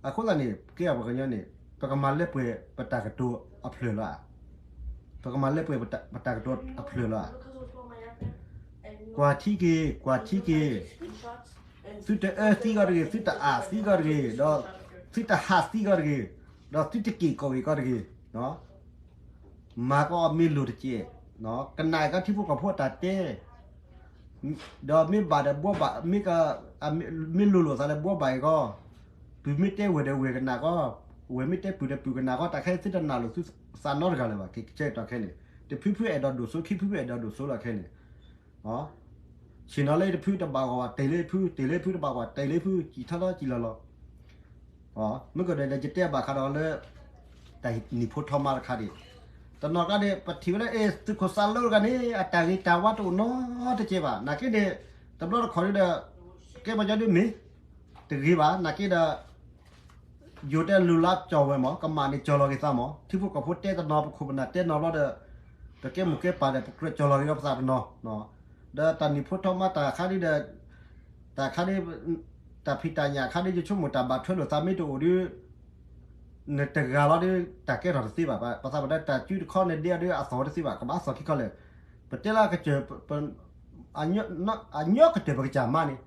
အဃိသတးန့ၣ် ကဲပှၤကညီန့ၣ် ပကမၤလၢပှဲၤပတၢ်ကတိၤအဖျၢၣ်လီၤဧါ. ပကမၤလၢပှဲၤပတၢ်ကတိၤအဖျၢၣ်လီၤဧါ. ကွၢ်ထံက့ၤ, ကွၢ်ထံက့ၤ, သုတအၢသံကီးတဂ့ၤ, သုတအၢသံကီးတဂ့ၤ, ဒီးသုတဟးသံကီးတဂ့ၤ, ဒီးသုတက့ၤကီၢ်ဂ့ၤကီးတဂ့ၤ. မၤကအီၣ်မ့ၢ်လိၣ်တက့ၢ်, ကနၣ်ကီးထံဖိကီၢ်ဖိအတၢ်တဲ ဒီးမ့ၢ်ဘၣ်ဒီးဘှီဘၣ်, မ့ၢ်က, မ့ၢ်လိၤလိာ်သးလၢဘှီဘၣ်အံၤကီး, ပုၢ်မ့ၢ်တဲဝဲၢ်ဒီးဝဲၢ်ကနၣ်ကီး, ဝဲၢ်မ့ၢ်တဲပုၢ်ဒီးပုၢ်ကနၣ်ကီး, တၢ်ခဲအံၤသုတနာ်လိာ်သုသးနီတဂၤလၢၤဘၣ်, ကဲကဲတီခဲန့ၣ်, တဖုဖုအဲၣ်ဒိးဒိၣ်စိ, ခံဖုဖုအဲၣ်ဒိးဒိၣ်စိလီၤခဲန့ၣ်, ဆ့ၣ်နီၤလၢတဖုတဘၣ်ဂီၢ်ဘၣ်တဲာ်လၢဖု, တဲာ်လၢဖုတဘၣ်ဂီၢ်တဲာ်လၢဖု, စံၣ်ထီၣ်လီၤစံၣ်လီၤလီၤ. မ့ၢ်ကဒီးဒီးယတဲဘၣ်ဃးဒီးလၢ တၢ်နံၤဖိထီမါတခါဒံး, တနီၤကျါန့ၣ် ပထံၣ်ဝဲလၢ အဲ သုးခိၣ်စးလိတဂၤန့ၣ် အတၢ်ဂ့ၤတၢ်ဝါတအိၣ်နီတကဲဘၣ်, နာ်က့န့ၣ် တဘျီတခီၣ်ဒုဒီး ကဲပှၤကညီဒုမ့ၢ် တဂ့ၤဘၣ်, နာ်က့ဒီး ယိၤတဲလိၤလါကၠီၣ်ဝဲမး, ကမၣ်န့ၣ်ကၠီၣ်လီၤက့ၤသးမး, ထံဖိကီၢ်ဖိတဲတနီၤ, ပခိၣ်ပနၢ်တဲနီၤဘျီဒီး ပကဲမိၢ်ကဲပၢ်ဒီး ပကြၢးကၠီၣ်လီၤက့ၤဒီးပသးတနီၤ, ဒီးတၢ်နံၤဖိထီမါတၢ်ခါဒုဒီး တၢ်ခါဒ် တၢ်ဖံးတၢ်ညၣ်ခါဒ် ယဆိကမိၣ်တၢ်ဘၣ်ထွဲလိာ်သးမ့ၢ်တအိၣ်ဒီး နတဂၤလီၤဒီး တၢ်ကဲထီၣ်တသ့ဘၣ်. ပသးပဒၣ်တၢ်စုတခီနဒဲအီၤဒီး အသီတသ့ဘၣ်, ကဘၣ်အသီခံခီလဲၣ်. ပတဲလၢကစၢၢ် အညီကတၢၢ်ပကစၢ်မါန့ၣ်,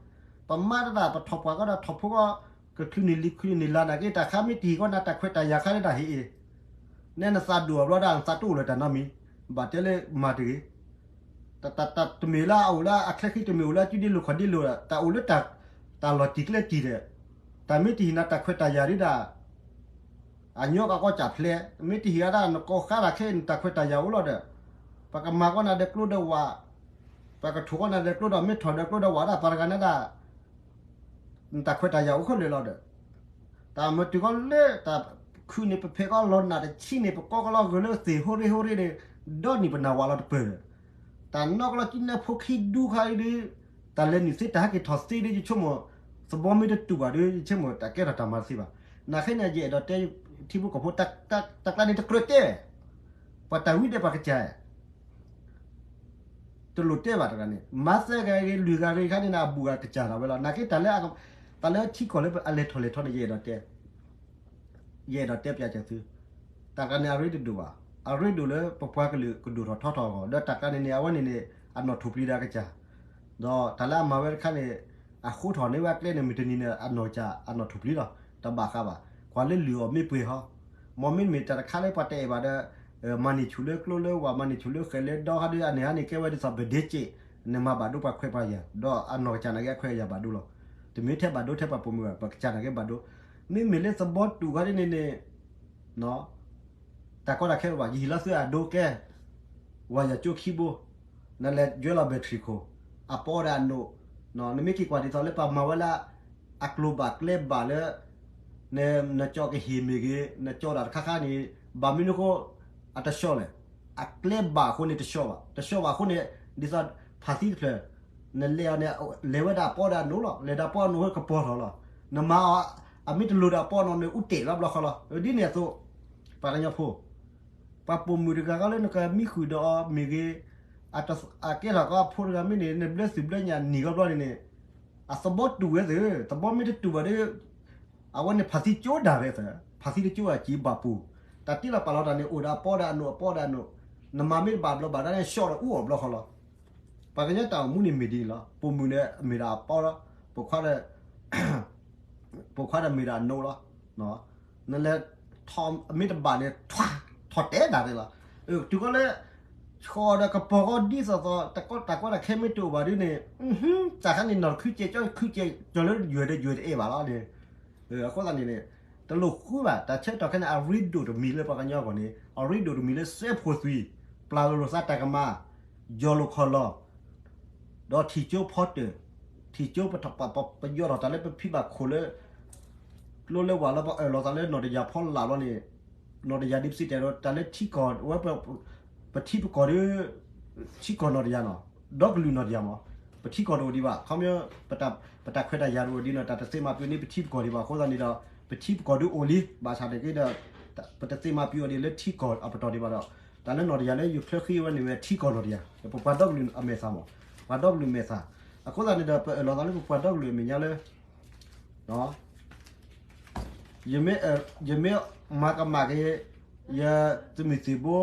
ပမါတဒၣ် ပထီၣ်ပှၢ်ကီဒီးထီၣ်ဖိကီ ကချုးန့ၢ်လံာ်ချုးန့ၢ်လါနာ်က့ တၢ်ခါမ့ၢ်တဟ့ၣ်ကီးနၤတၢ်ခွဲးတၢ်ယာ်ခါဒ်တၢ်ဟ့ၣ်အ့ၣ်, နဲနသးဒိၣ်အဘျီဒၣ် နသးတအိၣ်လၢၤတၢ်နီတမံၤ, ဘၣ်တဲလၢမၤတဂ့ၤ တၢ်တမ့ၢ်လၢအအိၣ်လၢအချဲခံ တမ့ၢ်အိၣ်လၢအစုဒ့လိာ်ခီၣ်ဒ့လိာ်, တၢ်အိၣ်လၢ တၢ်လီၤတံၢ်ကျဲတံၢ်ဒီး, တၢ်မ့ၢ်တဟ့ၣ်နၤတၢ်ခွဲးတၢ်ယာ်ဒ်ဒၣ် အညီကီၢ်ကီၢ်ကၢ်ဖျဲး, မ့ၢ်တဟ့ၣ်အဒၣ်နကိးဃါတၢ်ခဲအံၤ နတၢ်ခွဲးတၢ်ယာ်အိၣ်လီၤဒီး, ပကမၤကီးနၤဒီးကျိဒီးဝး, ပကထိၣ်ကီးနၤဒီးကျိဒီး မ့ၢ်ထီၣ်ဒီးကျိဒီးဝးဒၣ် ပှၤတဂၤန့ၣ်ဒၣ် နတၢ်ခွဲးတၢ်ယာ်အိၣ်ခဲလၢာ်လီၤဒီး, တၢ်မၤတုၤကီးလၢတၢ်ခုၣ်န့ၣ် ပဖဲးကီးလီၤနၢ်တဆံန့ၣ် ပကိးကီးလီၤဂၢၢ်လၢသ့ၣ်ဟိရ့ဟိရ့န့ၣ်, ဒီနံၣ်ပနၢ်ဝးလီၤတပၢၢ်ဒီး, တၢ်နီၣ်ကီးလီၤကံနဲဖိခံဒူခါအံၤဒီး, တၢ်လဲၤနုာ်သ့တၢ်ဟဲက့ၤထီၣ်သ့ဒီး ယဆိကမိၣ်, သဘီမ့ၢ်တတူၢ်ဘၣ်ဒီး ယဆိကမိၣ် တၢ်ကဲထီၣ်တၢ်မၤတသ့ဘၣ်. နာ်ခဲန့ၣ် ယအဲၣ်ဒိးတဲ ထံဖိကီၢ်ဖိ တၢ်ကျါန့ၣ်တကြၢးတဲဝဲ, ပှၤတၢ်ဝံၤဒီးပှၤကစၢ် တလိၣ်တဲဘၣ်တဂၤန့ၣ် မၤသၢဂၤဂ့ၤ လွံၢ်ဂၤဂ့ၤခါန့ၣ် အဘူးဂၤကစၢ်ဒၣ်ဝဲလီၤ. နာ်က့တၢ်လၢ တၢ်လၢထံကီၢ်လၢအလဲၤထီၣ်လဲၤထီန့ၣ် ယအဲၣ်ဒိးတဲ, ယအဲၣ်ဒိးတဲပျးစၢၤသု, တၢ်ကျါန့ၣ် အရ့တဒိၣ်ဘၣ်, အရ့ဒိၣ်လၢပပှၤကလုာ်ကဒိၣ်ထီၣ်ထီထီၣ်အဂီၢ် ဒီးတၢ်ကျါန့ၣ်န့ၣ် အဝဲန့ၣ်န့ၣ် အနီၣ်ထိၣ်ပျံၤဒၣ်ကစၢ်, ဒီးတၢ်လၢအမၤဝဲတခါန့ၣ် အဃိထီၣ်န့ၢ်ဝဲအကျဲန့ၣ် မုၢ်တနံၤန့ၣ် အနီၢ်ကစၢ် အနီၣ်ထိၣ်ပျံၤလီၤ. တဘၣ်ဃးဘၣ်, ကွၢ်လၢလုၢ်အီၣ်မ့ၢ်ပှဲၤဟီ, မ်မ့တမ့ၢ်တၢ်တခါလၢပှၤတအဲၣ်ဘၣ်ဒီး မၤန့ၢ်ဆူၣ်လၢကျိလၢဝၤ မၤန့ၢ်ဆူၣ်လၢဃဲၤလၢဒီခါဒီး အန့ၣ်ဟါန့ၣ် ကဲဝဲဒ်သိးပဒ့စ့ၣ်, နမၤဘၣ်ဒိပှၤခွဲးပှၤယာ် ဒီးအနီၢ်ကစၢ်နာ်က့အခွဲးအယာ်ဘၣ်ဒိလီၤ. တမ့ၢ်ထဲဘၣ်ဒိထဲပှၤပိာ်မုၣ်ဘၣ် ပကစၢ်နာ်က့ဘၣ်ဒိ, မ့မ့ၢ်လၢသဘီတူၢ်ခါဒ်န့ၣ်န့ၣ် တၢ်ကီတၢ်ခဲတဘၣ် ယဟံၣ်လီၤသုအဒိကဲ, ဝၤယၤကၠိခံဘိ, နလဲၤယွဲလီၤ battery ခိၣ်, အပီဒီးအနိၣ်, နမ့ၢ်က့ၤကွၢ်ဒ်သိးလၢပှၤမၤဝဲလၢ အကျိၤဘၣ်ကျဲဘၣ်လၢ နကၠီကဟ့ၣ်မ့ၢ်ဂ့ၤ နကၠီတၢ်တခါခါန့ၣ် ဘၣ်မနုၤအဃိ အတဆှီလဲၣ်, အကျဲဘၣ်အဃိန့ၣ်တဆှီဘၣ်, တဆှီဘၣ်အဃိန့ၣ် ဒ်သိးဖးသံတဖျၢၣ် နလဲၤအီၤန့ၣ် လဲၤဝဲဒၣ်အပီဒီးအနိၣ်လီၤ, လဲၤဒီးအပီအနိၣ်ကပီၤထီၣ်လီၤ, နမၤအီၤ အမ့ၢ်တလိၤဒီးအပီအနိၣ်န့ၣ် အူတ့ၢ်လီၤဘျီဃီလီၤ. ဒ်န့ၣ်အသိး ပှၤကညီဖိ ပှၤပိာ်မုၣ်တဂၤဃီလၢနကမံဃုာ်ဒီးအီၤမ့ၢ်ဂ့ၤ, အကဲထီၣ်ကီးအဖိတဂၤမ့ၢ်န့ၣ် နဘျၢသုးဘျၢညၣ်နံၣ်ကီးဘျီန့ၣ်န့ၣ်, အသဘီတူၢ်ဝဲသ့ၣ်, သဘီမ့ၢ်တတူၢ်ဘၣ်ဒီး အဝဲန့ၣ်ဖးသံကၠိဒၣ်ဝဲသ့ၣ်, ဖးသံတကၠိအစံးဘၣ်ပူၤ, တၢ်တ့လီၤပာ်လီၤတၢ်န့ၣ် အိၣ်ဒီးအပီဒီးအနိၣ် အပီဒီးအနိၣ်, နမၤမ့ၢ်တဘၣ်ဘျီဘၣ်ဒါန့ၣ် ဆှီဒီးအူအီၣ်ဘျီဃီလီၤ. ပှၤကညီတၢ်အိၣ်မူန့ၣ်မ့ၢ်ဒ်န့ၣ်လီၤ. ပိာ်မုၣ်န့ၣ်မ့ၢ်ဒၣ်အပီလီၤ, ပိာ်ခွါဒီး ပိာ်ခွါဒီးမ့ၢ်ဒၣ်အနိၣ်လီၤ. နလဲၤထီၣ်မ့ၢ်တဘၣ်န့ၣ် ထီၣ်တဲဒၣ်သ့လီၤ. တုၤကီလၢ ဆှီဒီးကပီၤကီးဒ်သိးသိး တၢ်ကီတၢ်ခဲမ့ၢ်တအိၣ်ဘၣ်ဒ်န့ၣ်, တၢ်ခါန့ၣ် နီၢ်တခုကဲကၠီခုကဲကၠီလၢယွဲၢ်ဒီးယွဲၢ်တအဲၣ်ဘၣ်လီၤန့ၣ်, အဃိသတးန့ၣ်န့ၣ် တလိၣ်ဃုဘၣ် တၢ်ဆၢကတီၢ်ခဲန့ၣ် အရ့ဒိၣ်တမံၤလၢပှၤကညီအဂီၢ်န့ၣ် အရ့ဒိၣ်တမံၤလၢစဲဖိသွံၣ်, ပျၢ်လိာ်သးတၢ်ကမၣ်, ယီၢ်လိာ်ခီၣ်လီၢ်, ဒီးထံၣ်ကၠိဖီတၢၣ်, ထံၣ်ကၠိပ ပယီၤထီၣ်တၢ်လၢပဖံးဘၣ်ခိၣ်လၢ ကျိလၢဝၤလၢပအၢၣ်လီၤသးလၢနီၢ်တယၢ်ဖီလာ်ဘျီန့ၣ်, နီၢ်တယၢ်ဒ်ပစံးတဲာ်ဒီး တၢ်လၢထံကီၢ်ဝဲ ပထံပကီၢ်ဒီး ထံကီၢ်နီၢ်တယၢ်နီၤ, ဒီကလုာ်နီၢ်တယၢ်မး, ပထံကီၢ်တအိၣ်ဒံးဘၣ်, ခီပညီ ပတၢ်ခွဲးတၢ်ယာ်တအိၣ်ဒံးနီၤ, တၢ်တသ့မၤပျုၤန့ၢ်ပထံပကီၢ်ဒံးဘၣ်, အဃိသတးန့ၣ်ဒီး ပထံပကီၢ်ဒုးအိၣ်လံ, ဘၣ်ဆၣ်တက့ၢ်ဒီး ပတသ့မၤပျုၤအီၤဒံးလၢထံကီၢ်အပတီၢ်ဒံးဘၣ်ဒီး, တၢ်လၢနီၢ်တယၢ်လၢယချၢဃံဝဲန့ၣ်ဝဲထံကီၢ်နီၢ်တယၢ်, ပပှၤဒီကလုာ်အမဲာ်သၣ်မး, ပှၤဒီကလုာ်မဲာ်သၣ်, အဃိသတးန့ၣ်ဒီး ပအၢၣ်လီၤသးလၢပပှၤဒီကလုာ်အမဲာ်ညါလၢ ယမ့ၢ်မၤကမၣ်က့ၤ ယသုးမုၢ်သံၣ်ဘိ,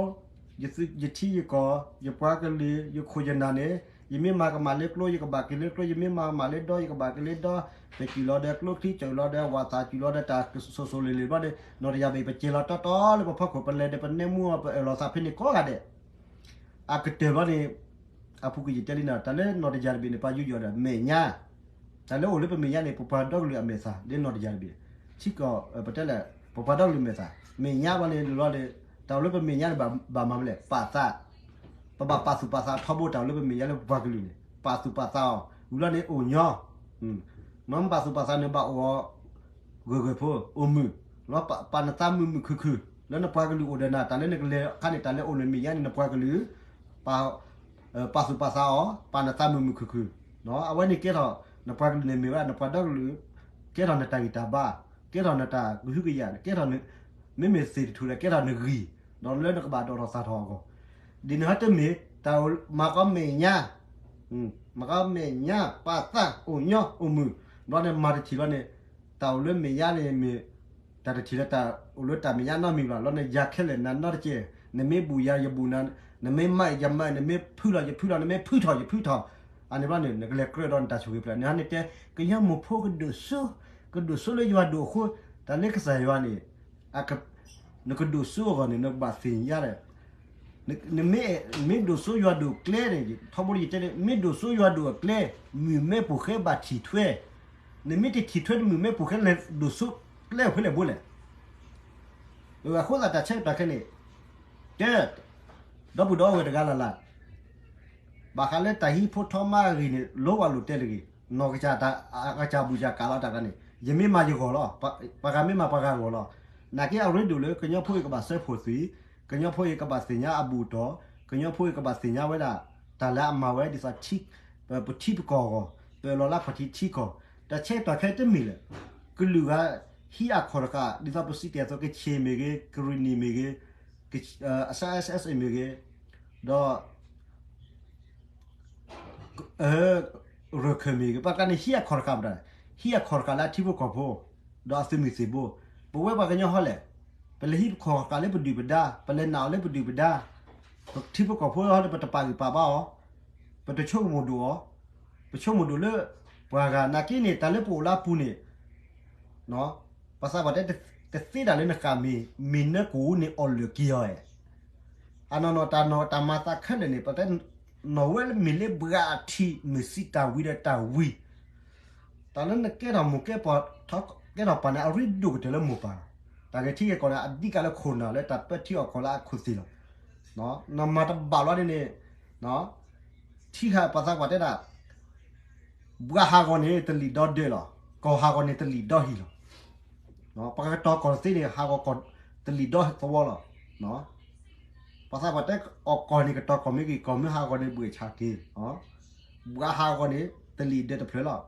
ယထံယကီၢ်, ယပှၤကလုာ်, ယခိၣ်ယနၢ်န့ၣ်, ယမ့ၢ်မၤကမၣ်လၢကျိ ယကဘၣ်က့ၤလၢကျိ, ယမ့ၢ်မၤကမၣ်လၢဒီ ယကဘၣ်က့ၤလၢဒီ, ပစူၢ်လီၤဒီးကျိချံ စူၢ်လီၤဒီးဝၤသၣ် စူၢ်လီၤဒီးတၢ်စိၤစိၤလ့ၤလ့ၤဘျီန့ၣ် နီၢ်တယၢ်ဘ့ၣ် ပစဲၤလီၤတီတီလၢပဖီခိၣ် ပလဲၤဒီးပနဲမူအီၤ ပအၢၣ်လီၤသးဖဲန့ၣ်ကိးဂၤဒဲး အကတၢၢ်ဘျီန့ၣ် အပူၤကွံာ်ယတဲလံန့ၣ် တၢ်လၢနီၢ်တယၢ်တဘ့ၣ်န့ၣ် ပှၤယူးယီၣ်ဒီးမဲာ်ညါ, တၢ်လၢအိၣ်လၢပမဲာ်ညါန့ၣ် ပပှၤဒီကလုာ်အမဲာ်သၣ် လၢနီၢ်တယၢ်တဘ့ၣ်, ထံကီၢ် ပတဲလဲၣ် ပပှၤဒီကလုာ်မဲာ်သၣ် မဲာ်ညါဘျီန့ၣ်လီၤဒီး တၢ်အိၣ်လၢပမဲာ်ညါန့ၣ် ဘၣ်မၤမနုၤလဲၣ် ပာ်သး, ပဘၣ်ပာ်သူၣ်ပာ်သးထီဘိ တၢ်အိၣ်လၢပမဲာ်ညါလၢပပှၤကလုာ်န့ၣ် ပာ်သူၣ်ပာ်သးအီၤ ဝံၤလီၤန့ၣ်အိၣ်ညီ မ့ၢ်ပာ်သူၣ်ပာ်သးန့ၣ် ဘၣ်အိၣ်အီၤ ဂၢၢ်ဂၢၢ်ဖိ အိၣ်မုာ်, လီၤပာ်နသးမုာ်မုာ်ခုၣ်ခုၣ် လၢနပှၤကလုာ်အိၣ်ဒီးနၤ တၢ်လၢနကလဲၤခါန့ၣ် တၢ်လၢအိၣ်လၢမဲာ်ညါန့ၣ် နပှၤကလုာ် ပာ်သူၣ်ပာ်သးအီၤ ပာ်နသးမုာ်မုာ်ခုၣ်ခုၣ်, အဝဲန့ၣ်ကဲထီၣ် နပှၤကလုာ်န့ၣ်မ့ၢ်ဝဲဒၣ်နပှၤဒီကလုာ်, ကဲထီၣ်နတၢ်ဂံၢ်တၢ်ဘါ, ကဲထီၣ်နတၢ်ကဟုကယာ်, ကဲထီၣ် မ့မ့ၢ်သ့ၣ်တထူၣ်ဒီး ကဲထီၣ်နဂံၢ်, ဒီးလၢနကဘၣ်ဒိၣ်ထီၣ်သၣ်ထီၣ်အဂီၢ်, ဒ်န့ၣ်ဟီတမ့ၢ် တၢ်မၤကီမဲာ်ညါ, မၤကီမဲာ်ညါ ပာ်သး အိၣ်ညီအိၣ်မုာ် ဘျီန့ၣ် မၤတထံၣ်လီၤန့ၣ် တၢ်အိၣ်လၢမဲာ်ညါန့ၣ်မ့ၢ် တၢ်တထံၣ်လၢတၢ်အိၣ်လၢတၢ်မဲာ်ညါနီတမံၤဘၣ် လီၤန့ၣ် ယၤခဲလၢာ်နၤနီတကဲး နမ့ၢ်ဘူၣ်ယၤ ယဘူၣ်နၤ နမ့ၢ်မၤယၤ ယမၤ နမ့ၢ်ဖုလီၤ ယဖုလီၤ နမ့ၢ်ဖုထီၣ် ယဖုထီၣ် အန့ၣ်ဘျီန့ၣ် နကလဲၤကြၢးဒီးနတၢ်ဆိၣ်ဂ့ၤဖျၢၣ် နဟးန့ၣ်တဲ ကညီမိၢ်ဖိကဒိၣ်စိ ကဒိၣ်စိလၢယွၤဒိၣ်အဃိ တၢ်လၢကစၢ်ယွၤန့ၣ် နကဒိၣ်စိအဂီၢ်န့ၣ် နကဘၣ်သ့ၣ်ညါဒီး နမ့ၢ် မ့ၢ်ဒိၣ်စိယွၤဒိၣ်ကျဲန့ၣ် ထီဘိယတဲန့ၣ် မ့ၢ်ဒိၣ်စိယွၤဒိၣ်အကျဲ မုၢ်မဲပူၤဃဲဘၣ်ထံၣ်ထွဲ, နမ့ၢ်တထံၣ်ထွဲတမုၢ်မဲပူၤဃဲလဲၤဒိၣ်စိကျဲအိၣ်ဖဲလဲၣ်ဘိလဲၣ်. အဃိသတးတၢ်ဆၢကတီၢ်ခဲန့ၣ် တဲ ဒီပုၢ်ဒီဝဲၢ်တဂၤလၢ်လၢ် ဘၣ်ဃးလၢတၢ်ဟံးဖိထီမါအဂ့ၢ်န့ၣ် လိၣ်ဘၣ်လိာ်တဲတဂ့ၤ, နီၢ်ကစၢ်တၢ် ကစၢ်ဘူၣ်ကစၢ်ကးလီၤတၢ်ဂၤန့ၣ် ယမ့ၢ်မၤယဂီၢ်လီၤ, ပှၤဂၤမ့ၢ်မၤပှၤဂၤဂီၢ်လီၤ. နာ်က့အရ့ဒိၣ်လၢကညီဖိအံၤကဘၣ်စၢဖှိၣ်သုး, ကညီဖိအံၤကဘၣ်သ့ၣ်ညါအဘူၣ်အတီၢ်, ကညီဖိအံၤကဘၣ်သ့ၣ်ညါဝဲဒၣ် တၢ်လၢအမၤဝဲဒ်သိး ပထံပကီၢ်အဂီၢ်, ပလီၤလၢခီၣ်ထံးထံကီၢ်, တၢ်ဆၢကတီၢ်ခဲတမ့ၢ်လၢ ကလုာ်ဂၤဟံးအခီၣ်တဃာ် ဒ်သိးပစံးတ့ၢ်အသိး ကခ့ၣ်မ့ၢ်ဂ့ၤ, ကရံၣ်နံၣ်မ့ၢ်ဂ့ၤ, အစၢ SSA မ့ၢ်ဂ့ၤ, ဒီး ရၢၢ်ခၢၣ်မ့ၢ်ဂ့ၤ ပှၤတဂၤန့ၣ် ဟံးအခီၣ်တဃာ်ပတၢ်, ဟံးအခီၣ်တဃာ်လၢအထံဖိကီၢ်ဖိ ဒီးအသုးမုၢ်သံၣ်ဘိ, ပဝဲပှၤကညီဟီလဲၣ်, ပလဲၤဟံးခီၣ်တဃာ်လၢပဒုၣ်ပဒါ, ပလဲၤနာ်အီၤလၢပဒုၣ်ပဒါ, ပထံဖိကီၢ်ဖိဟီဒီး ပတပာ်ဂံၢ်ပာ်ဘါအီၤ, ပတဆိကမိၣ်ဒိၣ်အီၤ, ပဆိကမိၣ်ဒိၣ်လၢ ပှၤဂၤနာ်က့န့ၣ် တၢ်လၢပအိၣ်လၢအပူၤန့ၣ် ပှၤသးပှၢ်တဲ တသ့ဒၣ်လၢနဃၣ်မ့ၤ မ့ၢ်နၢကိၣ်န့ၣ်အီၣ်လၢာ်က့ၤအီၤဧါ. အနီၢ်နီၢ်တၢ်နီၢ်တၢ်မၤသးခဲလၢာ်န့ၣ် ပတဲ နီၢ်ဝဲလၢမ့ၢ်လၢဘှးအထံး မုၢ်စံးတၢ်ဝံၤဒီးတၢ်ဝံၤ, တၢ်လၢနကဲထီၣ်မိၢ်ကဲပၢ် ကဲထီၣ်ပၢ်န့ၣ် အရ့ဒိၣ်ကတၢၢ်လၢမိၢ်ပၢ်လီၤ. တၢ်ဂဲၤထံဂဲၤကီၢ်န့ၣ် အဒံးကးလၢခိၣ်နၢ်လၢတၢ်ပၢထံအီၣ်ကီၢ်လၢအခိၣ်သ့ၣ်လီၤ. နမၤတဘၣ်လီၤဒ်န့ၣ် ထံဟးပှၤသးပှၢ်တဲဒၣ် ဘှးဟးဂီၤန့ၣ် တလံၣ်ဒီဒၢလီၤ, ကီၢ်ဟးဂီၤန့ၣ် တလံၣ်ဒီဟံၣ်လီၤ. ပှၤကတီၤကီၢ်တသ့န့ၣ် ဟးဂီၤကီၢ်တလံၣ်ဒီသဝီလီၤ. ပှၤသးပှၢ်တဲ အီၣ်ကီၢ်န့ၣ် ကတီၤကီၢ်မ့ၢ်ဂ့ၤ ကီၢ်မ့ၢ်ဟးဂီၤန့ၣ် ဘှဲးဆါက့ၤ, ဘှးဟးဂီၤန့ၣ် တလံၣ်ဒၢတဖျၢၣ်လီၤ.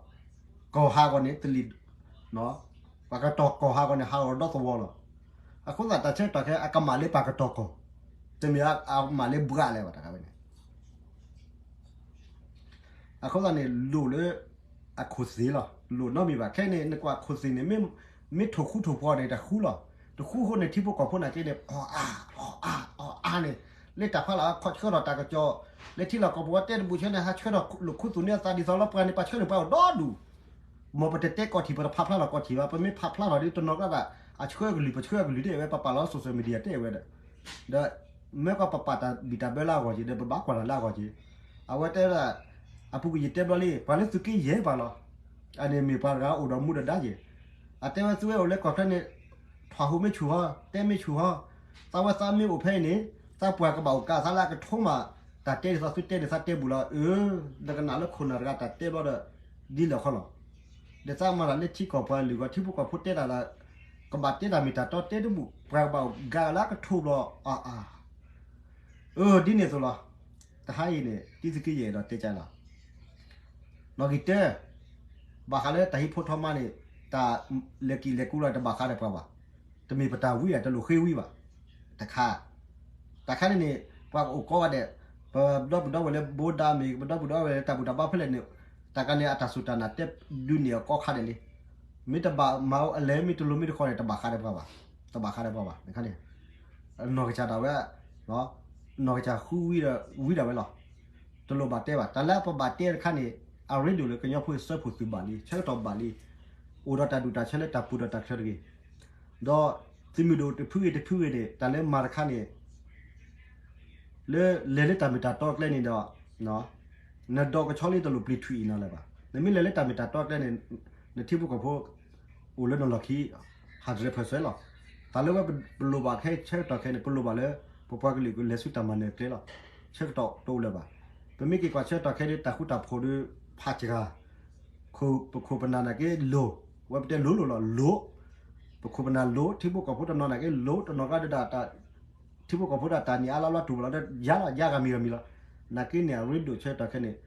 ကီၢ်ဟးဂီၤန့ၣ် တလံၣ် ပှၤကတီၤကီၢ်ဟးဂီၤန့ၣ် ဟးဂီၤဒီသဝီလီၤ. အဃိသတးတၢ်ဆၢကတီၢ်ခဲ အကမၣ်လၢပှၤကတီၤကီၢ်, တမ့ၢ်အကမၣ်လၢဘှးလၢၤဘၣ်တခါဝဲန့ၣ် အဃိသတးန့ၣ် လိၣ်လၢအခိၣ်သ့ၣ်လီၤ. လိၣ်နီတမံၤဘၣ်. ခဲအံၤန့ၣ် နကွၢ်ခိၣ်သ့ၣ်န့ၣ် မ့ၢ်ထိၣ်ဃူထိၣ်ဖိးန့ၣ် တဃူလီၤ. တဃူအဃိန့ၣ် ထံဖိကီၢ်ဖိနာ်က့န့ၣ် အီၣ်အါ အီၣ်အါ အီၣ်အါန့ၣ် လၢတၢ်ဖးလီၤ ခီဆှၢထီၣ်တၢ်ကစီၣ် လၢထံလီၢ်ကီၢ်ပူၤ တဲတဘူၣ်ဆၢန့ၣ် ဟးဆှၢထီၣ်လိာ်ခူသူၣ်န့ၢ်အသးဒ်သိးလၢပှၤန့ၣ် ပှၤဆှၢန့ၢ်ပှၤအိၣ်ဒီဒူၣ် မ်ပတတဲကီၢ်ထံး ပတဖးဖျါထီၣ်ကီၢ်ထံးဘၣ်. ပမ့ၢ်ဖးဖျါထီၣ်ဒီး တနီၤကျါဒၣ် အဆှၢအကလုၢ် ပဆှၢအကလုၢ်တအဲၣ်ဝဲ ပပာ်လီၤ social media တအဲၣ်ဝဲဒီး ဒီး မ့ၢ်ကီးပပာ်တၢ်ဘံၣ်တၢ်ဘၢလၢအဂီၢ်က့ၤ ဒီးပဘၣ်ကွၢ်တၢ်လၢအဂီၢ်က့ၤ. အဝဲတဲဒၣ် အပူၤကွံာ်ယတဲဘျီလံ ပှၤလၢသုးက့ယဲၢ်ပှၤလီၤ. အန့ၣ်မ့ၢ်ပှၤတဂၤအိၣ်ဒီးမူဒီးဒါက့ၤ. အတဲဝဲသုဝဲအိၣ်လၢကီၢ်ချၢန့ၣ် ထွၣ်ဟူးမ့ၢ်ဆူၣ်ဟီ တဲမ့ၢ်ဆူၣ်ဟီ သးဝဲသးမ့ၢ်အိၣ်ဖဲအံၤန့ၣ် သးပှၢ်ကဘၣ်အိၣ်ကးသးလၢအကထိမး တၢ်တဲဒ်သိးသုတဲန့ၣ် သးတဲဘူးလီၤ. အၢ နကနၣ်လၢခိၣ်နၢ်တဂၤတၢ်တဲဘျီဒီး ဒ်လဲၣ်ခီလီၤ. ဒီးသးမၤတၢ်လၢထံကီၢ်ပှၤလုၢ်ဂီၢ် ထံဖိကီၢ်ဖိတဲတၢ်ဒီး ကဘၣ်တဲတၢ်မ့ၢ်တၢ်တီတဲတဘူၣ် ပှၤကဘၣ်အိၣ်ကးလၢအကထိဘျီ အါအါ အၢ ဒ်န့ၣ်အသိးလီၤ. တဟါအံၤန့ၣ် တံသုးက့ယဲၢ်ဒီးတဲကၢလီၤ. နီၣ်ဂံၢ်တၢ ဘၣ်ဃးလၢတၢ်ဟံးဖိထီမါန့ၣ် တၢ်လဲၤကံၣ်လဲၤကူလီၤ တဘၣ်ဃးဒီးပှၤဘၣ်. တမ့ၢ်ပတၢ်ဝံဘၣ် တလိၣ်ဃ့ဝံဘၣ်. တခါ တၢ်ခါန့ၣ်န့ၣ် ပှၤကအိၣ်ကိးဂၤဒဲး ပဒီပုၢ်ဒီဝဲၢ်လၢဘိဒါမ့ၢ်ဂ့ၤ ပဒီပုၢ်ဒီဝဲၢ်လၢတၢ်ဘူၣ်တၢ်ဘါဖဲလဲၣ်န့ၣ် တၢ်ကါန့ၣ် အတၢ်စူၢ်တၢ်နာ်တဲဒုးန့ၢ်အကိးခါဒဲးလံ. မ့ၢ်တဘၣ်မၤအလဲၣ် မ့ၢ်တလိၤမ့ၢ်တဃီန့ၣ် တဘၣ်ဃးဒီးပှၤဘၣ်. တဘၣ်ဃးဒီးပှၤဘၣ်. တခါန့ၣ် နီၢ်ကစၢ်ဒၣ်ဝဲ နီၢ်ကစၢ်ဃုဝံဒီး ဝံဒၣ်ဝဲလီၤ. တလိၣ်ဘၣ်တဲဘၣ်. တၢ်လၢပဘၣ်တဲတခါန့ၣ် အရ့ဒိၣ်လၢကညီဖိအံၤစၢဖှိၣ်သုးဘၣ်လံ ဆၢကတီၢ်ဘၣ်လံ. အိၣ်ဒီးတၢ်ဒူၣ်တၢ်ဆၢလၢတၢ်ပူၤဒီးတၢ်ချၢတဂ့ၤ. ဒီးသုးမုၢ်ဒိၣ်တဖုဂ့ၤတဖုဂ့ၤန့ၣ် တၢ်လၢမၤတခါန့ၣ် လၢလဲၤလၢတၢ်မ့ၢ်တၢ်တီအကျဲန့ၣ်ဒီး နဒိးကဆီလံတလိၣ်ပျံၤထွံၣ်အံၤနီၤလၢၤဘၣ်. နမ့ၢ်လဲၤလၢတၢ်မ့ၢ်တၢ်တီအကျဲန့ၣ် နထံဖိကီၢ်ဖိ အိၣ်လၢနလီၢ်ခံ ဟးတရဲၣ်ဖၢၣ်စဲလီၤ. တၢ်လၢဝဲပလိၣ်ဘၣ်ခဲဆၢကတီၢ်ခဲန့ၣ် ပလိၣ်ဘၣ်လၢ ပပှၤကလုာ်ကလဲၤဆူတၢ်မၤနၢၤအကျဲလီၤ. ဆၢကတီၢ်တအိၣ်လၢၤဘၣ်. ပမ့ၢ်က့ၤကွၢ်ဆၢကတီၢ်ခဲဒ် တၢ်ဃူတၢ်ဖိးဒီး ဖးစှၤ ပခိၣ်ပနၢ်နာ်က့လိၤ, ဝဲပတဲလိၤလိၤလီၤ လိၤ, ပခိၣ်ပနၢ်လိၤ ထံဖိကီၢ်ဖိတနီၤနာ်က့လိၤ တနီၤကျါဒီး ထံဖိကီၢ်ဖိဒီးတၢ်နံၣ်အါလါလါတူၢ်ဘၣ်လီၤဒီး ယါလီၤ ယါဂၤမံၤဂၤမံၤလီၤ. နာ်က့န့ၣ် အရ့ဒိၣ်ဆၢကတီၢ်ခဲန့ၣ်